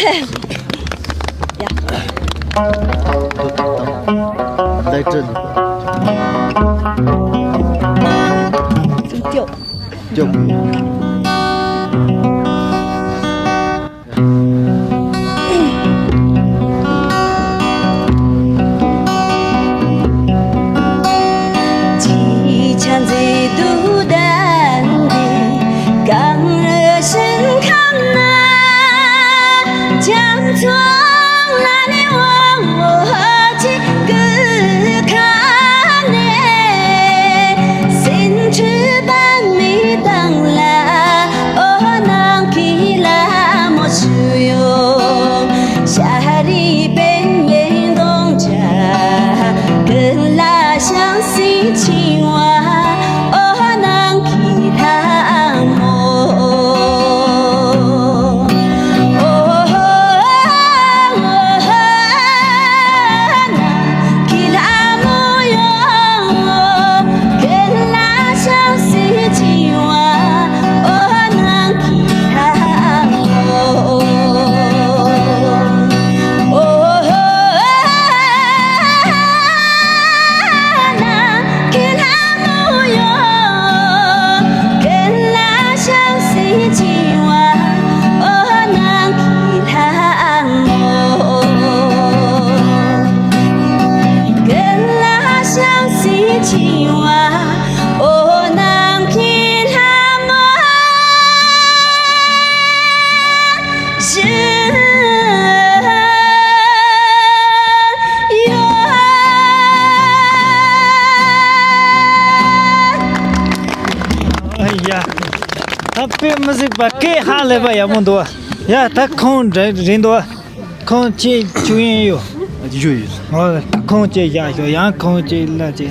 ལེགས་གྲུབ། སྐྱོ། སྐྱོ། ཡ། ད་དཔེ་མི་སྲིད་པ་སྐད་ཧ་ལས་པ་ཡག་པོ་འདུག་ཡ། ད་ཁོང་རེད་འདུག་ཁོང་ཅིག་ཆུ་ཡིན་ཡོད། ཡོད་ཡོད། ཨོ། ཁོང་ཅིག་ཡག་ཤོས་ཡང་ཁོང་ཅིག་ལ་ཅིག་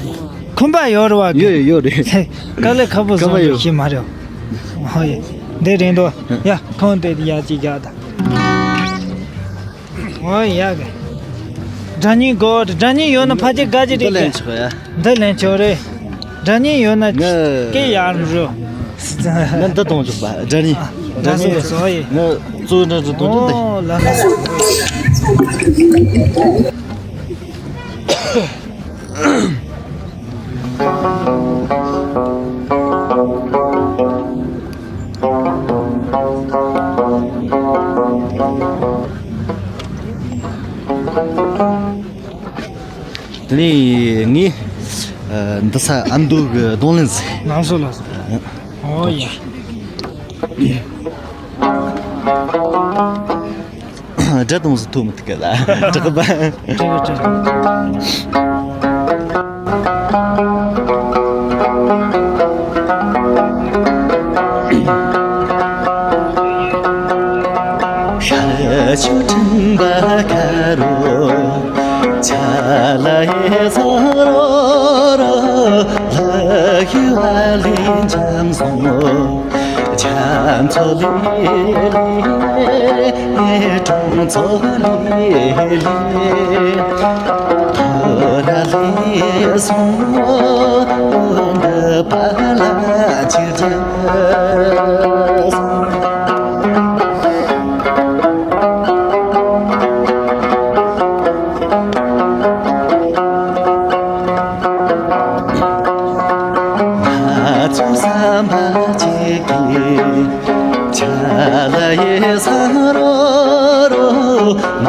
ཁོམ་པ་ཡོད་རེད་བ། ཡོད་ཡོད་ཡོད་རེད། དཀའ་ལས་ཁག་པོ་ཁོམ་པ་བཟོ་ཡོད། ཤེས་མ་རེད། ཨོ་ཡ། འདི་རེད་འདུག་ཡ། ཁོང་དེ་ཡག་ཅིག་ཡག་ད། ཨོ་ཡ་གི། སྒྲ་སྙན་གོ། སྒྲ་སྙན་ཡོད་ན་ཕལ་ཆེར་དགའ་གི་འདི་རེད་ལེན་གི། ཆོག་ཡ། འདི་ལེན་ཆོག་རེད། སྒྲ་སྙན་ཡོད་ན་ང་སྐད་ཡག་རུ། ང་འདི་གཏོང་ཆོག་པ། སྒྲ་སྙན། ཨ། སྒྲ་སྙན། ལགས་སོ་ལགས་སོ་ཡེ། ང་གཙོ་བོ་འདྲ་འདྲ་གཏོང་ཆོག་འདི། ཨོ་ལགས་སོ། དེ་ནས་ངས་ཨ་འདི་ས་ཨ་མདོ་གི་རྡུང་ལེན་ཟེར། ལགས་སོ་ལགས་སོ། ཨོ་ཡ། སྒྲ་དུང་སུ་ཐོག་མི་ཐུག་ག་ལ་དྲག་པ། དྲག་གི་དྲག་གི། ཤར་ཕྱོགས་སྤྲིན་པ་དཀར་རོ། ཆ་ལ་ཡེ་ཚོ་རོ་རོ། ལྷ་ཡུལ་ཨ་ལི་འཇམ་སོང་། འཇམ་ཚོ་ལི་ལི། གྲོང་ཚོ་ལི་ལི། ཐོ་ར་ལི་སོང་། འདི་པ་ལ་ཅི་རེད། ང་ཚོ་བསམ་པ་གཅིག་གིས། ཆ་ལ་ཡེ་ས་རོ་རོ། མ་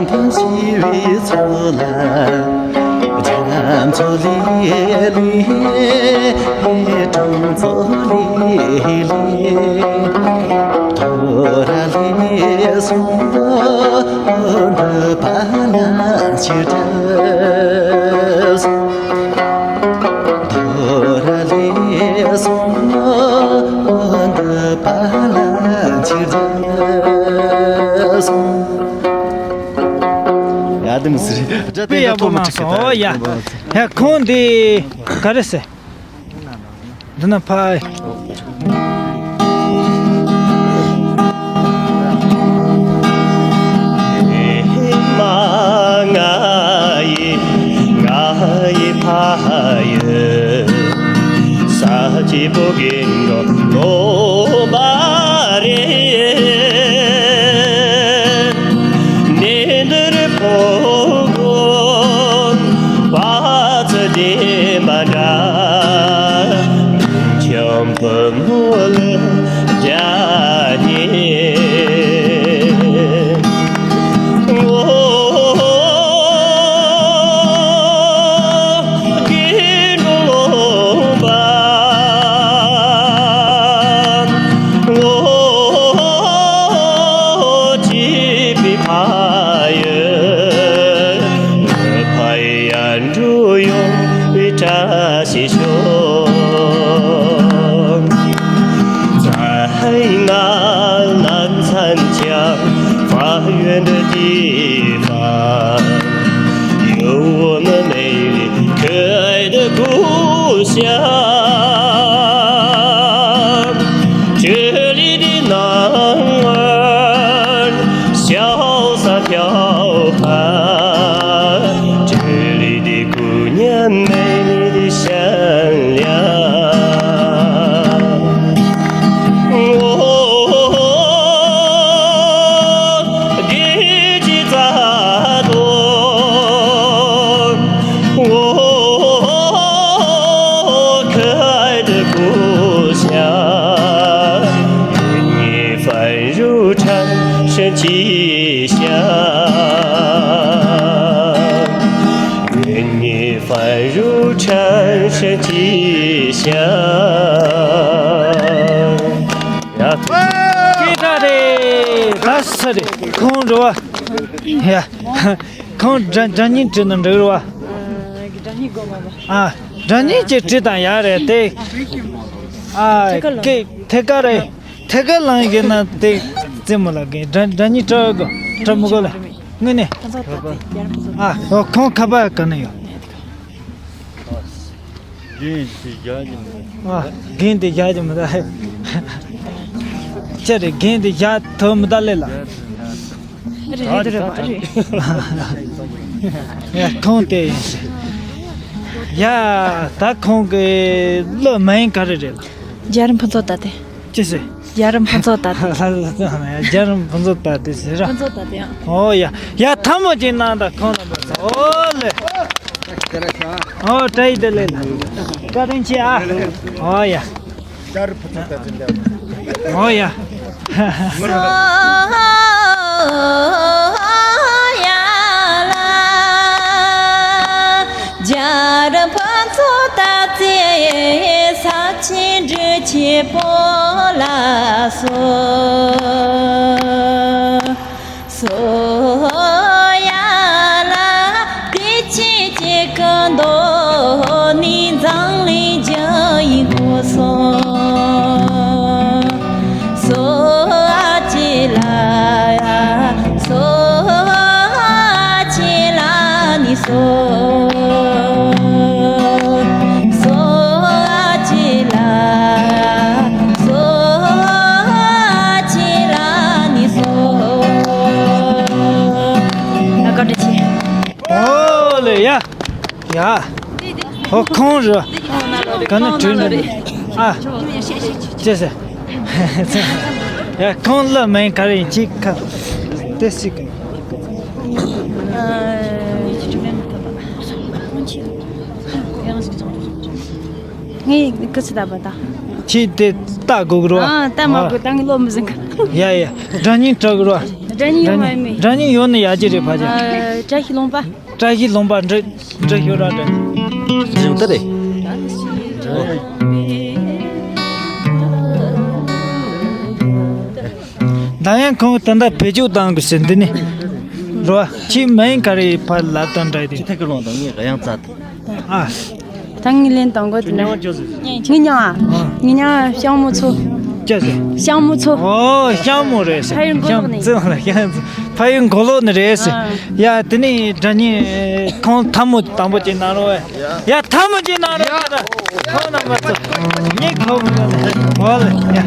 ཕམ་ཞི་བའི་ཚོགས་ལ། རྒྱ་མཚོ་ལི་ལི། གྲོང་ཚོ་ལི་ལི། ཐོ་ར་ལི་སོང་། འདི་པ་ན་ཅི་འདྲ་སོང་། ཐོ་ར་ལི་སོང་། འདི་པ་ན་ཅི་འདྲ་སོང་། ཡ་དེ་མི་སྲིད། དཔེ་ཡག་པོ་གནང་སོང་། ཨོ་ཡ། ཡ་ཁོང་འདི་ག་རེ་ཟེར། འདི་ན་ཕ། མ་ང་ཡི་ང་ཡི་ཕ་ཡི། ས་གཅིག་པོ་གིན་འགྲོ་ལོ་མ་རེད། ནེ་འདིར་ཕོ་གོ་བ་ཚ་དེ་མ་འདྲ། ཁྱམས་ཕོ་མོ་ལ་རྒྱ་ཉེ། ངོ་། དགེ་འདུན་ལོངས་པ། ངོ་། བྱིས་པའི་ཕ་ཡུལ། ངའི་ཕ་ཡུལ་ཡར་འགྲོ་ཡོང་བའི་བཀྲ་ཤིས་ཤོག 在那南山脚，发源的地方，有我们美丽可爱的故乡。这里的男儿潇洒彪悍，这里的 姑娘美丽的善良。我的吉他多，我可爱的故乡，愿你繁如缠身吉祥。 愿你繁如缠身吉祥。ཡ། སྐད་གྲགས་རེད། ད་ས་རེད། ཁོང་རེད་བ། ཡ། ཁོང་སྒྲ་སྒྲ་སྙན་བྲིས་ན་འགྲིག་རེད་བ། སྒྲ་སྙན་དགོས་མ་བ། ཨ། སྒྲ་སྙན་ཅིག་བྲིས་དང་ཡག་རེད་དེ། ཨ་ཀེ་ཐད་ཀར་རེད། ཐད་ཀར་ལངས་ཡོད་ན་དེ་རྩེད་མོ་ལ་གི་སྒྲ་སྒྲ་སྙན་བྲི་དགོས་བྲི་མི་དགོས་ལ། དངོས་གནས། ཨ་ཁོང་ཁ་པར་ག་ནས་ཡོད། རྒན་དེ་བཞག་གི་མི་འདུག་ཨ། རྒན་དེ་བཞག་གི་མི་འདུག་ཅི་རེད། རྒན་དེ་བཞག་ཐུབ་མི་འདུག་ལེ་ལ། རེད་རེད་རེད་རེད། ཡ་ཁོང་དེ་ཡིན་ཟེར། ཡ་ད་ཁོང་གི་བློ་མ་ཡིན་ག་རེ་རེད་ལ། རྒྱལ་རབས་ཕུན་ཚོགས་ད་དེ། ཅི་ཟེར། རྒྱལ་རབས་ཕུན་ཚོགས་ད་དེ། རྒྱལ་རབས་ཕུན་ཚོགས་ད་དེ་ཟེར་ར། ཕུན་ཚོགས་ད་དེ་ཡང་། ཨོ་ཡ། ཡ་ཐལ་མོ་ཅིག་གནང་དང་ཁོང་རྣམ་པ་ཚོ། ཨོ་ལེ། ཨོ་བཀྲ་ཤིས་བདེ་ལེགས་ལ། བཀའ་དྲིན་ཆེ་ཨ། ཨོ་ཡ། རྒྱལ་རབས་ཕུན་ཚོགས་ད་དེ་འདྲ། ཨོ་ཡ། སོ་ཡ་ལ། རྒྱལ་རབས་ཕུན་ཚོགས་ད་དེ་ས་ཆེན་འབྲི་ཆེན་པོ་ལ་སོགས། སོ་ཡ་ལ་བདེ་ཆེན་གཅིག་གི་མདོ་ནས་འཛམ་གླིང་རྒྱུ་ཡི་སྒོ་སོ། སོ་ཨ་ཅེ་ལ་ཡ། སོ་ཨ་ཅེ་ལ་ནི་སོ། སོ་ཨ་ཅེ་ལ། སོ་ཨ་ཅེ་ལ་ནི་སོ། ཨ་བཀའ་དྲིན་ཆེ། ཨོ་ལེ་ཡ། ཡ། ཨོ་ཁོང་རེད། ག་ནས་བྲིས་འདུག་ཨ། ཅེས་ཟེར། ཡ་ཁོང་ལ་མིང་ག་རེ་ཡིན་ཅིག་ཁ། དེ་སྲིད་གི། ངས་སྐུ་ཚེ་བརྟན་པ་དང་། ཁྱེད་དེ་ལྟ་དགོས་གི་རེད་བ། ཨ་ལྟ་མ་དགོས་ད་ངས་བློ་མི་ཟིན་གི། ཡ་ཡ། སྒྲ་སྙན་བྲི་གི་རེད་བ། སྒྲ་སྙན་ཡོད་མ་ཡིན་མི། སྒྲ་སྙན་ཡོད་ན་ཡག་གི་རེད་ཕ་ཅག་བཀྲ་ཤིས་ལུང་པ། བཀྲ་ཤིས་ལུང་པ་འབྲི་འབྲི་ཤོད་ར་འབྲི། ཞིང་ད་རེད། ད་ཡང་ཁོང་ད་ལྟ་བེད་སྤྱོད་བཏང་དགོས་ཟེར་འདི་ནི། རོ་ཁྱི་མིང་ག་རེ་ཕར་ལབ་དང་འདྲ་དེ། ཁྱི་ཐད་ཀར་ལོང་དང་ངས་ག་ཡང་རྩ་དང་། ཨ། ད་ངས་ལན་དང་གོ་དེ་ན། ངས་མྱང་ཨ། ངས་མྱང་ཨ་ཤང་མོ་ཚོ། ཅི་ཟེར། ཤང་མོ་ཚོ། ཨོ་ཤང་མོ་རེད་ཟེར། ཕ་ཡུལ་མགོ་ལོག་ནས། ཤང་ཙི་ལ་ཤང་ཙི། ཕ་ཡུལ་མགོ་ལོག་ནས་རེད་ཟེར། ཨ། ཡ་དེ་ནས་སྒྲ་སྙན་ཁོང་ཐལ་མོ་དང་པོ་ཅིག་གནང་རོགས། ཡ་ཐལ་མོ་ཅིག་གནང་རོགས་ཟེར། ཁོང་རྣམ་པ་ཚོ་ངས་གོ་མི་འདུག་ནས་ཧོ་ལེ་ཡ།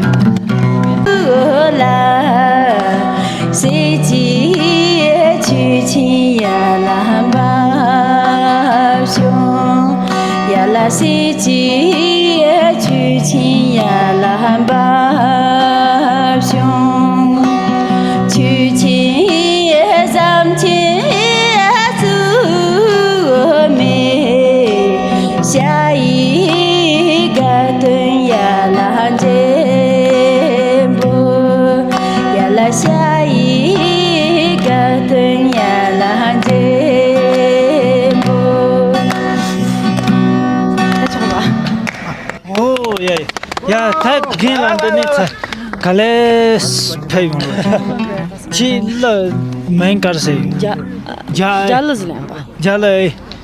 ལ་སྲས་ཀྱི་ཆོས་ཆེན་ཡར་ལ་འབབ་བྱུང་། ཡ་ལ་སྲས་ཀྱི་ཆོས་ཆེན་ཡར་ལ་འབབ་བྱུང་། ཆོས་ཆེན་ཟམ་ཆེན་བཙུགས་མེད། ཞྭ་ཡི་དགའ་སྟོན་ཡར་ལ་འགྲེམས་པོ། ཡ་ལ་ཞྭ་ཡི་དགའ་སྟོན་ཡར་ལ་འགྲེམས་པོ། ད་ཆོག་ལ། ཨོ་ཡ་ཡ། ཡ་ད་རྒན་ལགས་འདི་ནས་ཚ་ག་ལེ་ཕེབས་ཡོང་ལ། ཁྱི་ལ་མིང་ག་རེ་ཟེར་ཡོད། རྒྱ་རྒྱ་རྒྱ་ལ་ཟེར་ལ་ཡང་པ། རྒྱ་ལ་ཨེ།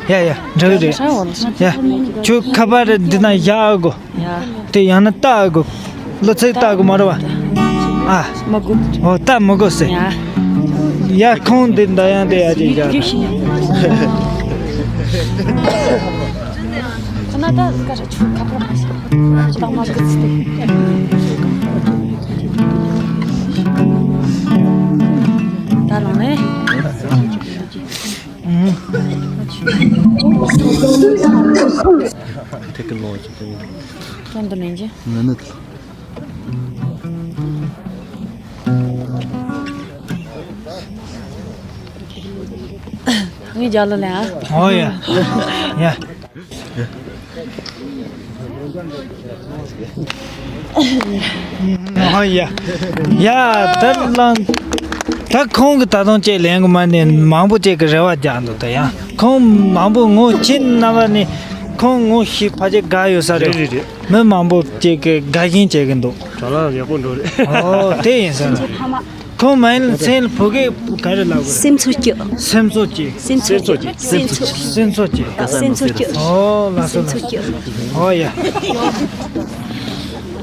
ཡ་ཡ་འགྲིག་རེད། ཡ་ཁྱོད་ཁ་པར་འདི་ན་བཞག་དགོས། ཡ། དེ་ཡང་ན་ལྟ་དགོས། གློག་ཚད་ལྟ་དགོས་མ་རེད་བ། ཨ། མ་དགོས། ཨོ་ལྟ་མི་དགོས་ཟེར། ཡ། ཡ་ཁོང་འདི་འདྲ་ཡང་དེ་ཡ་ཅིག་རྒྱ། རྒྱུ་ཤེས་ཡ། ཁོ་ན་ད་སྐད་ཆ་ཆུ་ཁ་པར་མ་ཤེས། ད་མ་སྐད་ཚིག་དེ། ད་ལངས་ནས། ཐད་ཀར་ལོག་ཅིག་ཏུ། ཁྱོད་འདི་ནས་ཀྱི། ང་ནི། ངས་རྒྱ་ལ་ལན་ཨ། ཨོ་ཡ། ཡ། ཨོ་ཡ། ཡ་ད་ལང་། ད་ཁོང་གི་ད་དུང་ཅིག་ལན་གི་མ་ནས་མང་པོ་ཅིག་གི་རེ་བ་རྒྱག་འདུག་ད་ཡང་ཁོང་མང་པོ་ངོ་ཁྱེད་རྣམ་པ་ནས་ཁོང་ངོ་ཤེས་ཕལ་ཆེར་དགའ་ཡོད་ས་རེད། རེད་རེད་རེད། མི་མང་པོ་ཅིག་གི་དགའ་ཞེན་བྱེད་གི་འདུག་དྲ་ལམ་ཡག་པོ་འགྲོ་རེད། ཨོ་དེ་ཡིན་ས་རེད། ཁོང་མ་ཡིན་ལ་མཚན་ལ་བོད་སྐད་ག་རེ་ལབ་དགོས་རེད། སེམས་ཚོར་སྐྱོ། སེམས་ཚོར་སྐྱོ། སེམས་ཚོར་སྐྱོ། སེམས་ཚོར། སེམས་ཚོར་སྐྱོ། སེམས་ཚོར་སྐྱོ། ཨོ་ལགས་སོ། སེམས་ཚོར་སྐྱོ། ཨོ་ཡ།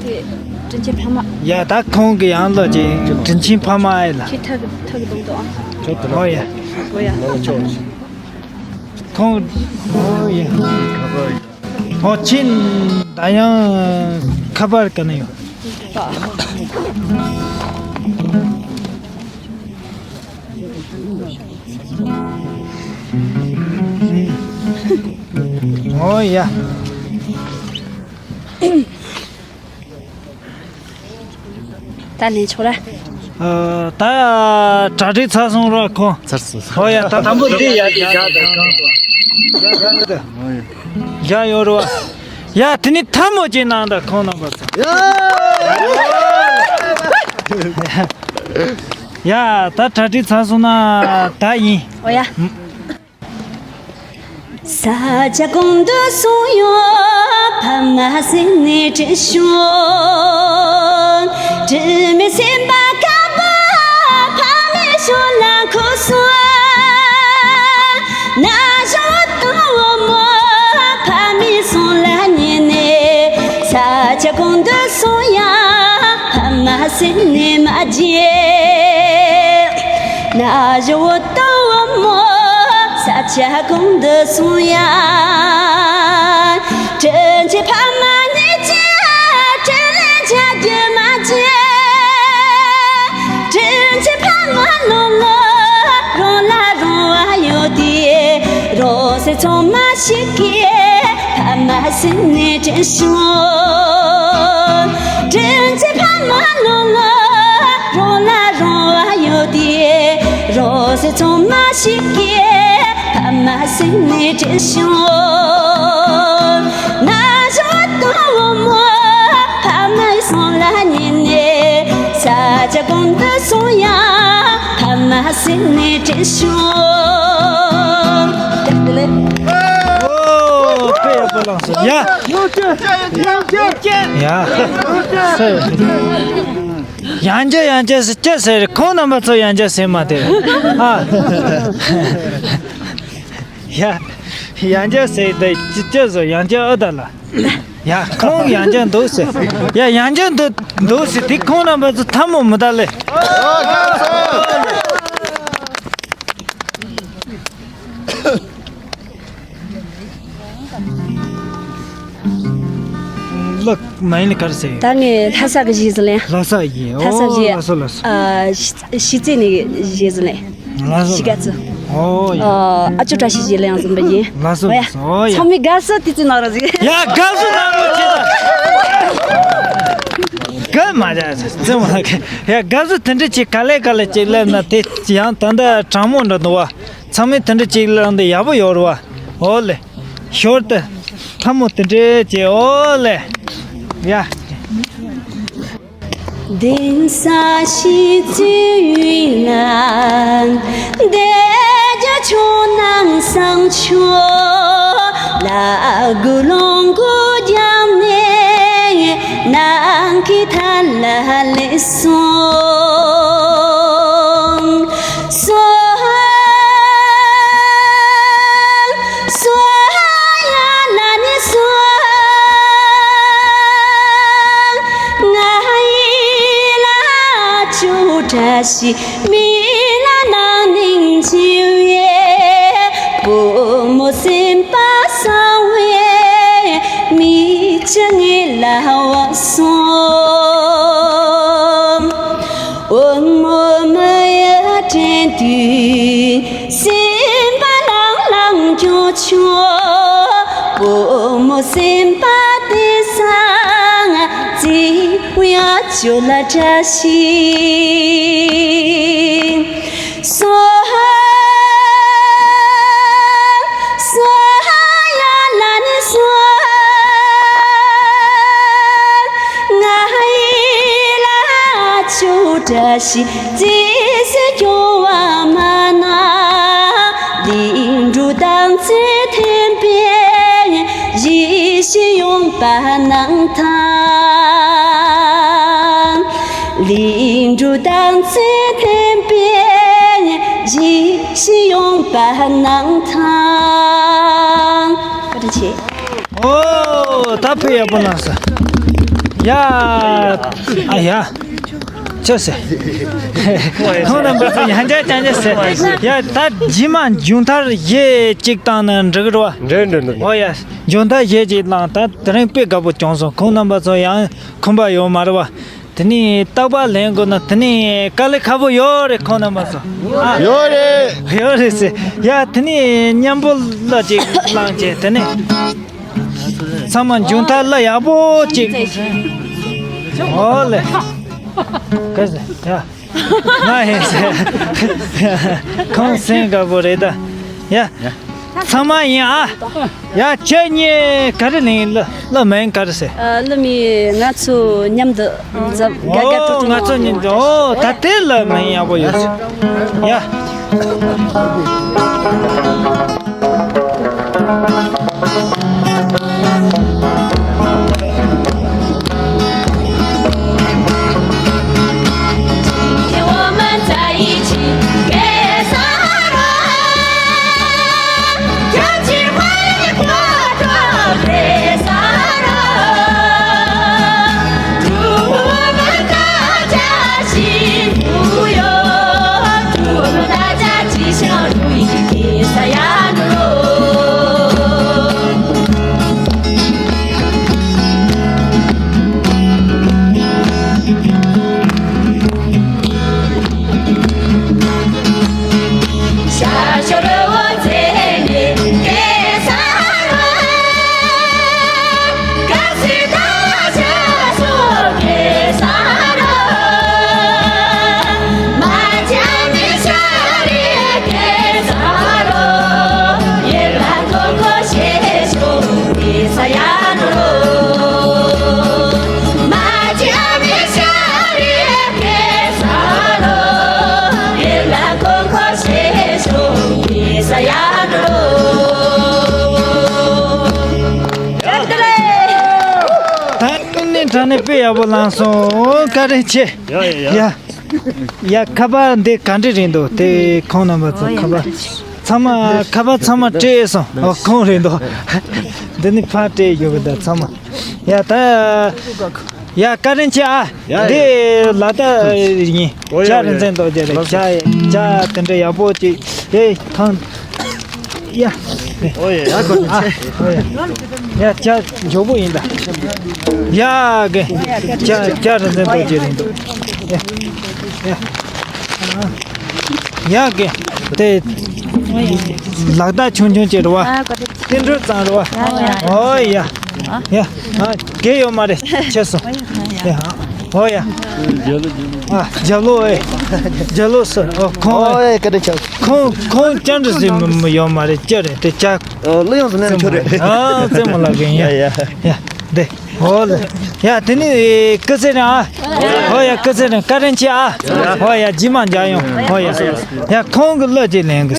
དེ་དྲིན་ཆེན་ཕ་མ། ཡ་ད་ཁོང་གི་ཡང་ལོ་ཅིག་དྲིན་ཆེན་ཕ་མ་ཨེ་ལ། ཁྱེད་ཐག་ཐག་གི་གདོང་དུ་ཨ། ཨོ་ཡ། ཨོ་ཡ། ཁོང་། ཨོ་ཡ། ཨོ་ཆིན་ད་ཡང་ཁ་པར་ག་ནས་ཡོང་། ཨོ་ཡ། ད་ལན་ཆོག་ར། ཨ། ད་གྲ་སྒྲིག་ཚར་སོང་ར་ཁོ། ཚར་སོང་། ཨོ་ཡ། ད་དང་པོ་དེ་ཡ་དེ་བཞག་དང་། བཞག་ཡོད་ར་བ། ཡ་དེ་ནི་ཐལ་མོ་ཅིག་གནང་ད་ཁོང་རྣམ་པ་ཚོ། ཡ་ད་གྲ་སྒྲིག་ཚར་སོང་ན་ད་ཡིན། ཨོ་ཡ། ས་ཆ་གང་དུ་སོང་ཡང་ཕ་མ་ཟེར་ནས་དྲན་བྱུང་། དྲི་མེད་སེམས་པ་ཁ་བ་ཕ་མའི་ཕྱོགས་ལ་འཁོར་སོང་། ན་གཞོན་དང་བུ་མོ་ཕ་མའི་གསུང་ལ་ཉན་ནས། ས་ཆ་གང་དུ་སོང་ཡང་ཕ་མ་ཟེར་ནས་མ་བརྗེད། ན་གཞོན་དང་བུ་མོ་ས་ཆ་གང་དུ་སོང་ཡང་། དྲིན་ཆེན་ཕ་མ་ཉིད་ཀྱི་དྲིན་ལན་འཇལ་རྒྱུ་མ་བརྗེད། དྲིན་ཆེན་ཕ་མ་ནོར་ལུག་རང་ལ་རང་བ་ཡོད་དེ། རང་སེམས་ཚང་མ་ཞིག་གིས་ཕ་མ་ཟེར་ནས་དྲན་བྱུང་། དྲིན་ཆེན་ཕ་མ་ནོར་ལུག་རང་ལ་རང་བ་ཡོད་དེ། རང་སེམས་ཚང་མ་ཞིག་གིས་ཕ་མ་ཟེར་ནས་དྲན་བྱུང་། ན་གཞོན་དང་བུ་མོ་ཕ་མའི་གསུང་ལ་ཉན་ནས། ས་ཆ་གང་དུ་སོང་ཡང་ཕ་མ་ཟེར་ནས་དྲན་བྱུང་། ཨོ་དཔེ་ཡག་པོ་བླངས་སོང་ཡ། ཡ། ཡང་བསྐྱར་ཡང་བསྐྱར་ཟེར་ཅི་ཟེར། ཁོང་རྣམ་པ་ཚོ་ཡང་བསྐྱར་ཟེར་མ་དེ། ཨ། ཡ། ཡང་བསྐྱར་ཟེར་དེ་ཅི་ཅི་ཟེར། ཡང་བསྐྱར་ཨ་ད་ལ། ཡ། ཁོང་ཡང་བསྐྱར་འདུག་ཟེར། ཡ། ཡང་བསྐྱར་འདུག་འདུག་ཟེར་དེ་ཁོང་རྣམ་པ་ཚོ་ཐལ་མོ་མི་ད་ལེ། ལགས། མ་ཡིན་ལ་ག་རེ་ཟེར་ཡོད། ད་ངས་ལྷ་ས་གི་གཞས་ཟིག་ལེན། ལྷ་ས་ཡིན། ལྷ་ས་ཨོ་གཞས། ལགས་སོ་ལགས་སོ། ཨ། ཤི་ཤི་ཙི་ནས་གཞས་ཟིག་ལེན། ལགས་སོ། ཤི་ག་ཙི། ཨོ་ཡ། ཨ། ཨ་ཅོ་བཀྲ་ཤིས་གཞས་ལེན་ཡང་ཟིན་པ་ཡིན། ལགས་སོ་ཨོ་ཡ། ལགས་སོ། ཨོ་ཡ། ཚང་མས་དགའ་བསུ་དེ་ཙི་གནང་རོགས་ཟིག་ཡ། དགའ་བསུ་གནང་རོགས་བྱེད་ད། དགའ་མ་བྱ་ཙི་མ་གི། ཡ། དགའ་བསུ་དེ་འདྲ་ཅིག་ག་ལེ་ག་ལེ་ཅིག་སླེབས་ན་དེ་ཡང་ད་ལྟ་གྲང་མོ་འདྲ་འདུག་བ། ཚང་མས་དེ་འདྲ་ཅིག་ལ་འདི་ཡག་པོ་ཡོད་རེད་བ། ཨོ་ལེ། ཞོར་དུ་ཐལ་མོ་དེ་འདྲ་ཅིག་ཨོ་ལེ། ཡ། གདན་ས་ཞིག་བཙུགས་ཡིན་ན། བདེ་རྒྱ་ཆོས་ནང་བཟང་ཕྱོགས་ལ་དགུ་ལོང་དགུ་རྒྱབ་ནས་ནང་གི་ཐ་ལ་ལས་སོང་། སོ་ཧ། སོ་ཧ་ཡ་ལ་ནི་སོ་ཧ། ང་ཡི་ལ་ཆུ་བཀྲ་ཤིས་མི་ལ་ནང་ནིང་འཆི་བའི་བུ་མོ་སེམས་པ་གསང་བའི་མི་ཅི་ངེས་ལ་བ་སོང་། འོ་མོ་མ་ཡ་དྲན་དུས་སེམས་པ་ལང་ལང་སྐྱོ་ཆུང་། བུ་མོ་སེམས་པ་དེ་སང་ཙི་ཡ་ཅོ་ལ་བཀྲ་ཤིས། སོ་ཧ། སོ་ཧ་ཡ་ལ་ནི་སོ་ཧ། ང་ཡི་ལ་ཆུ་བཀྲ་ཤིས་ཙི་སི་སྐྱོ་བ་མ་ན། ལིང་འབྲུ་དང་ཚེ་འཐེན་པའི་ཡིད་བཞིན་ཡོང་པ་ནང་ཐང་། ལིང་འབྲུ་དང་ཚེ་འཐེན། པ་གནང་དང་། བཀའ་དྲིན་ཆེ། ཨོ། ད་དཔེ་ཡག་པོ་གནང་སོང་། ཡ། ཨ་ཡ། ཅོ་སེ། ཁོང་རྣམ་པ་ཚོ་ཡང་བསྐྱར་བསྐྱར་བསྐྱར་ཟེར། ཡ། ད་རྗེས་མ་མཇུག་མཐར་གཞས་གཅིག་བཏང་ན་འགྲིག་གི་རེད་བ། འགྲིག་འགྲིག་འགྲིག་ཨོ་ཡ། མཇུག་མཐར་གཞས་གཅིག་བླངས། ད་དེ་རིང་དཔེ་དགའ་པོ་བྱུང་སོང་། ཁོང་རྣམ་པ་ཚོ་ཡང་ཁོམ་པ་ཡོད་མ་རེད་བ། དེ་ནས་རྟག་པར་ལེན་དགོས་ན་དེ་ནས་དཀའ་ལས་ཁག་པོ་ཡོད་རེད། ཁོང་རྣམ་པ་ཚོ། ཨ། ཡོད་རེད། ཡོད་རེད་ཟེར། ཡ། དེ་ནས་མཉམ་པོ་གླུ་ཅིག་བླངས་བྱས། དེ་ནས་ཚང་མ་མཇུག་མཐར་གླུ་ཡག་པོ་ཅིག་ཨོ་ལེ། ག་ཟེར་ཡ། ང་ཧེ་ཟེར། ཁོང་སེམས་དགའ་པོ་རེད་ད། ཡ། ཚང་མ་ཡིན་ཨ། ཡ། ཁྱེད་གཉིས་ག་རེ་ལེན་ཡིན། གླུ། གླུ་མིང་ག་རེ་ཟེར། ཨ། གླུ་མིང་ང་ཚོ་མཉམ་དུ་འཛབ། དགའ་དགའ་སྤྲོ་སྤྲོ། ཨོ། ང་ཚོ་མཉམ་དུ། ཨོ། ད་དེ་གླུ་མིང་ཡག་པོ་ཡོད། ཡ། ད་ནི་དྲ་ནས་དཔེ་ཡག་པོ་བླངས་སོང་། བཀའ་དྲིན་ཆེ། ཡ་ཡ་ཡ། ཡ། ཡ། ཁ་པར་འདི་ག་འདྲ་རེད་འདུག་དེ་ཁོང་རྣམ་པ་ཚོ་ཁ་པར། ཚང་མ་ཁ་པར་ཚང་མ་སྤྲད་སོང་། ཨོ། ཁོང་རེད་འདུག་འདི་ནི་ཕར་སྤྲད་ཡོད་གི་ད་ཚང་མ། ཡ། ད། ཡ། བཀའ་དྲིན་ཆེ་ཨ། ཡ་ཡ། འདི་ལ་དྭགས་ཡིན། ཨོ་ཡ། ཇ་ཨོ་ཡ། རིན་ཆེན་རྡོ་རྗེ་རེད། ཇ། ཇ་དེ་འདྲ་ཡག་པོ་ཅིག་ཨེ། ཐང་། ཡ། ཡ། ཨོ་ཡ། ཡ། ཨོ་ཡ། ཡ། ཇ་མགྱོགས་པོ་ཡིན་ད། ཡ་གི། ཇ། ཇ་རིན་ཆེན་རྡོ་རྗེ་རེད་འདུག་ཡ། ཡ། ཡ་གི། དེ་ལག་རྟགས་ཆུང་ཆུང་ཅིག་རེད་བ། བསྟན་འགྲོ་ཙམ་རེད་བ། ཨོ་ཡ། ཡ། ཨ། གལ་ཡོད་མ་རེད། ཆེ་སོང་། ཡ། ཨོ་ཡ། ཨ། རྒྱ་ལོ་ཨེ། རྒྱ་ལོ་སོ། ཨོ། ཁོང་། ཨོ་ཡ། བཀའ་དྲིན་ཆེ། ཁོང་། ཁོང་ཅང་འདྲི་ཟིན་མི་ཡོད་མ་རེད། ཅི་རེད་དེ་ཅག་ཨོ། གླུ་ཡོངས་སུ་གནས་ན་ཁྱོད་རེད། ཨ། རྩེད་མོ་ལ་གིན་ཡ། ཡ་ཡ། ཡ། དེ། ཨོ་ལེ། ཡ། དེ་ནི་སྐུ་ཚེ་རིང་ཨ། ཨོ་ཡ། སྐུ་ཚེ་རིང་། བཀའ་དྲིན་ཆེ་ཨ། ཨོ་ཡ། རྗེས་མ་མཇལ་ཡོང་། ཨོ་ཡ། ཡ། ཁོང་གི་གླུ་ཅིག་ལེན་གི།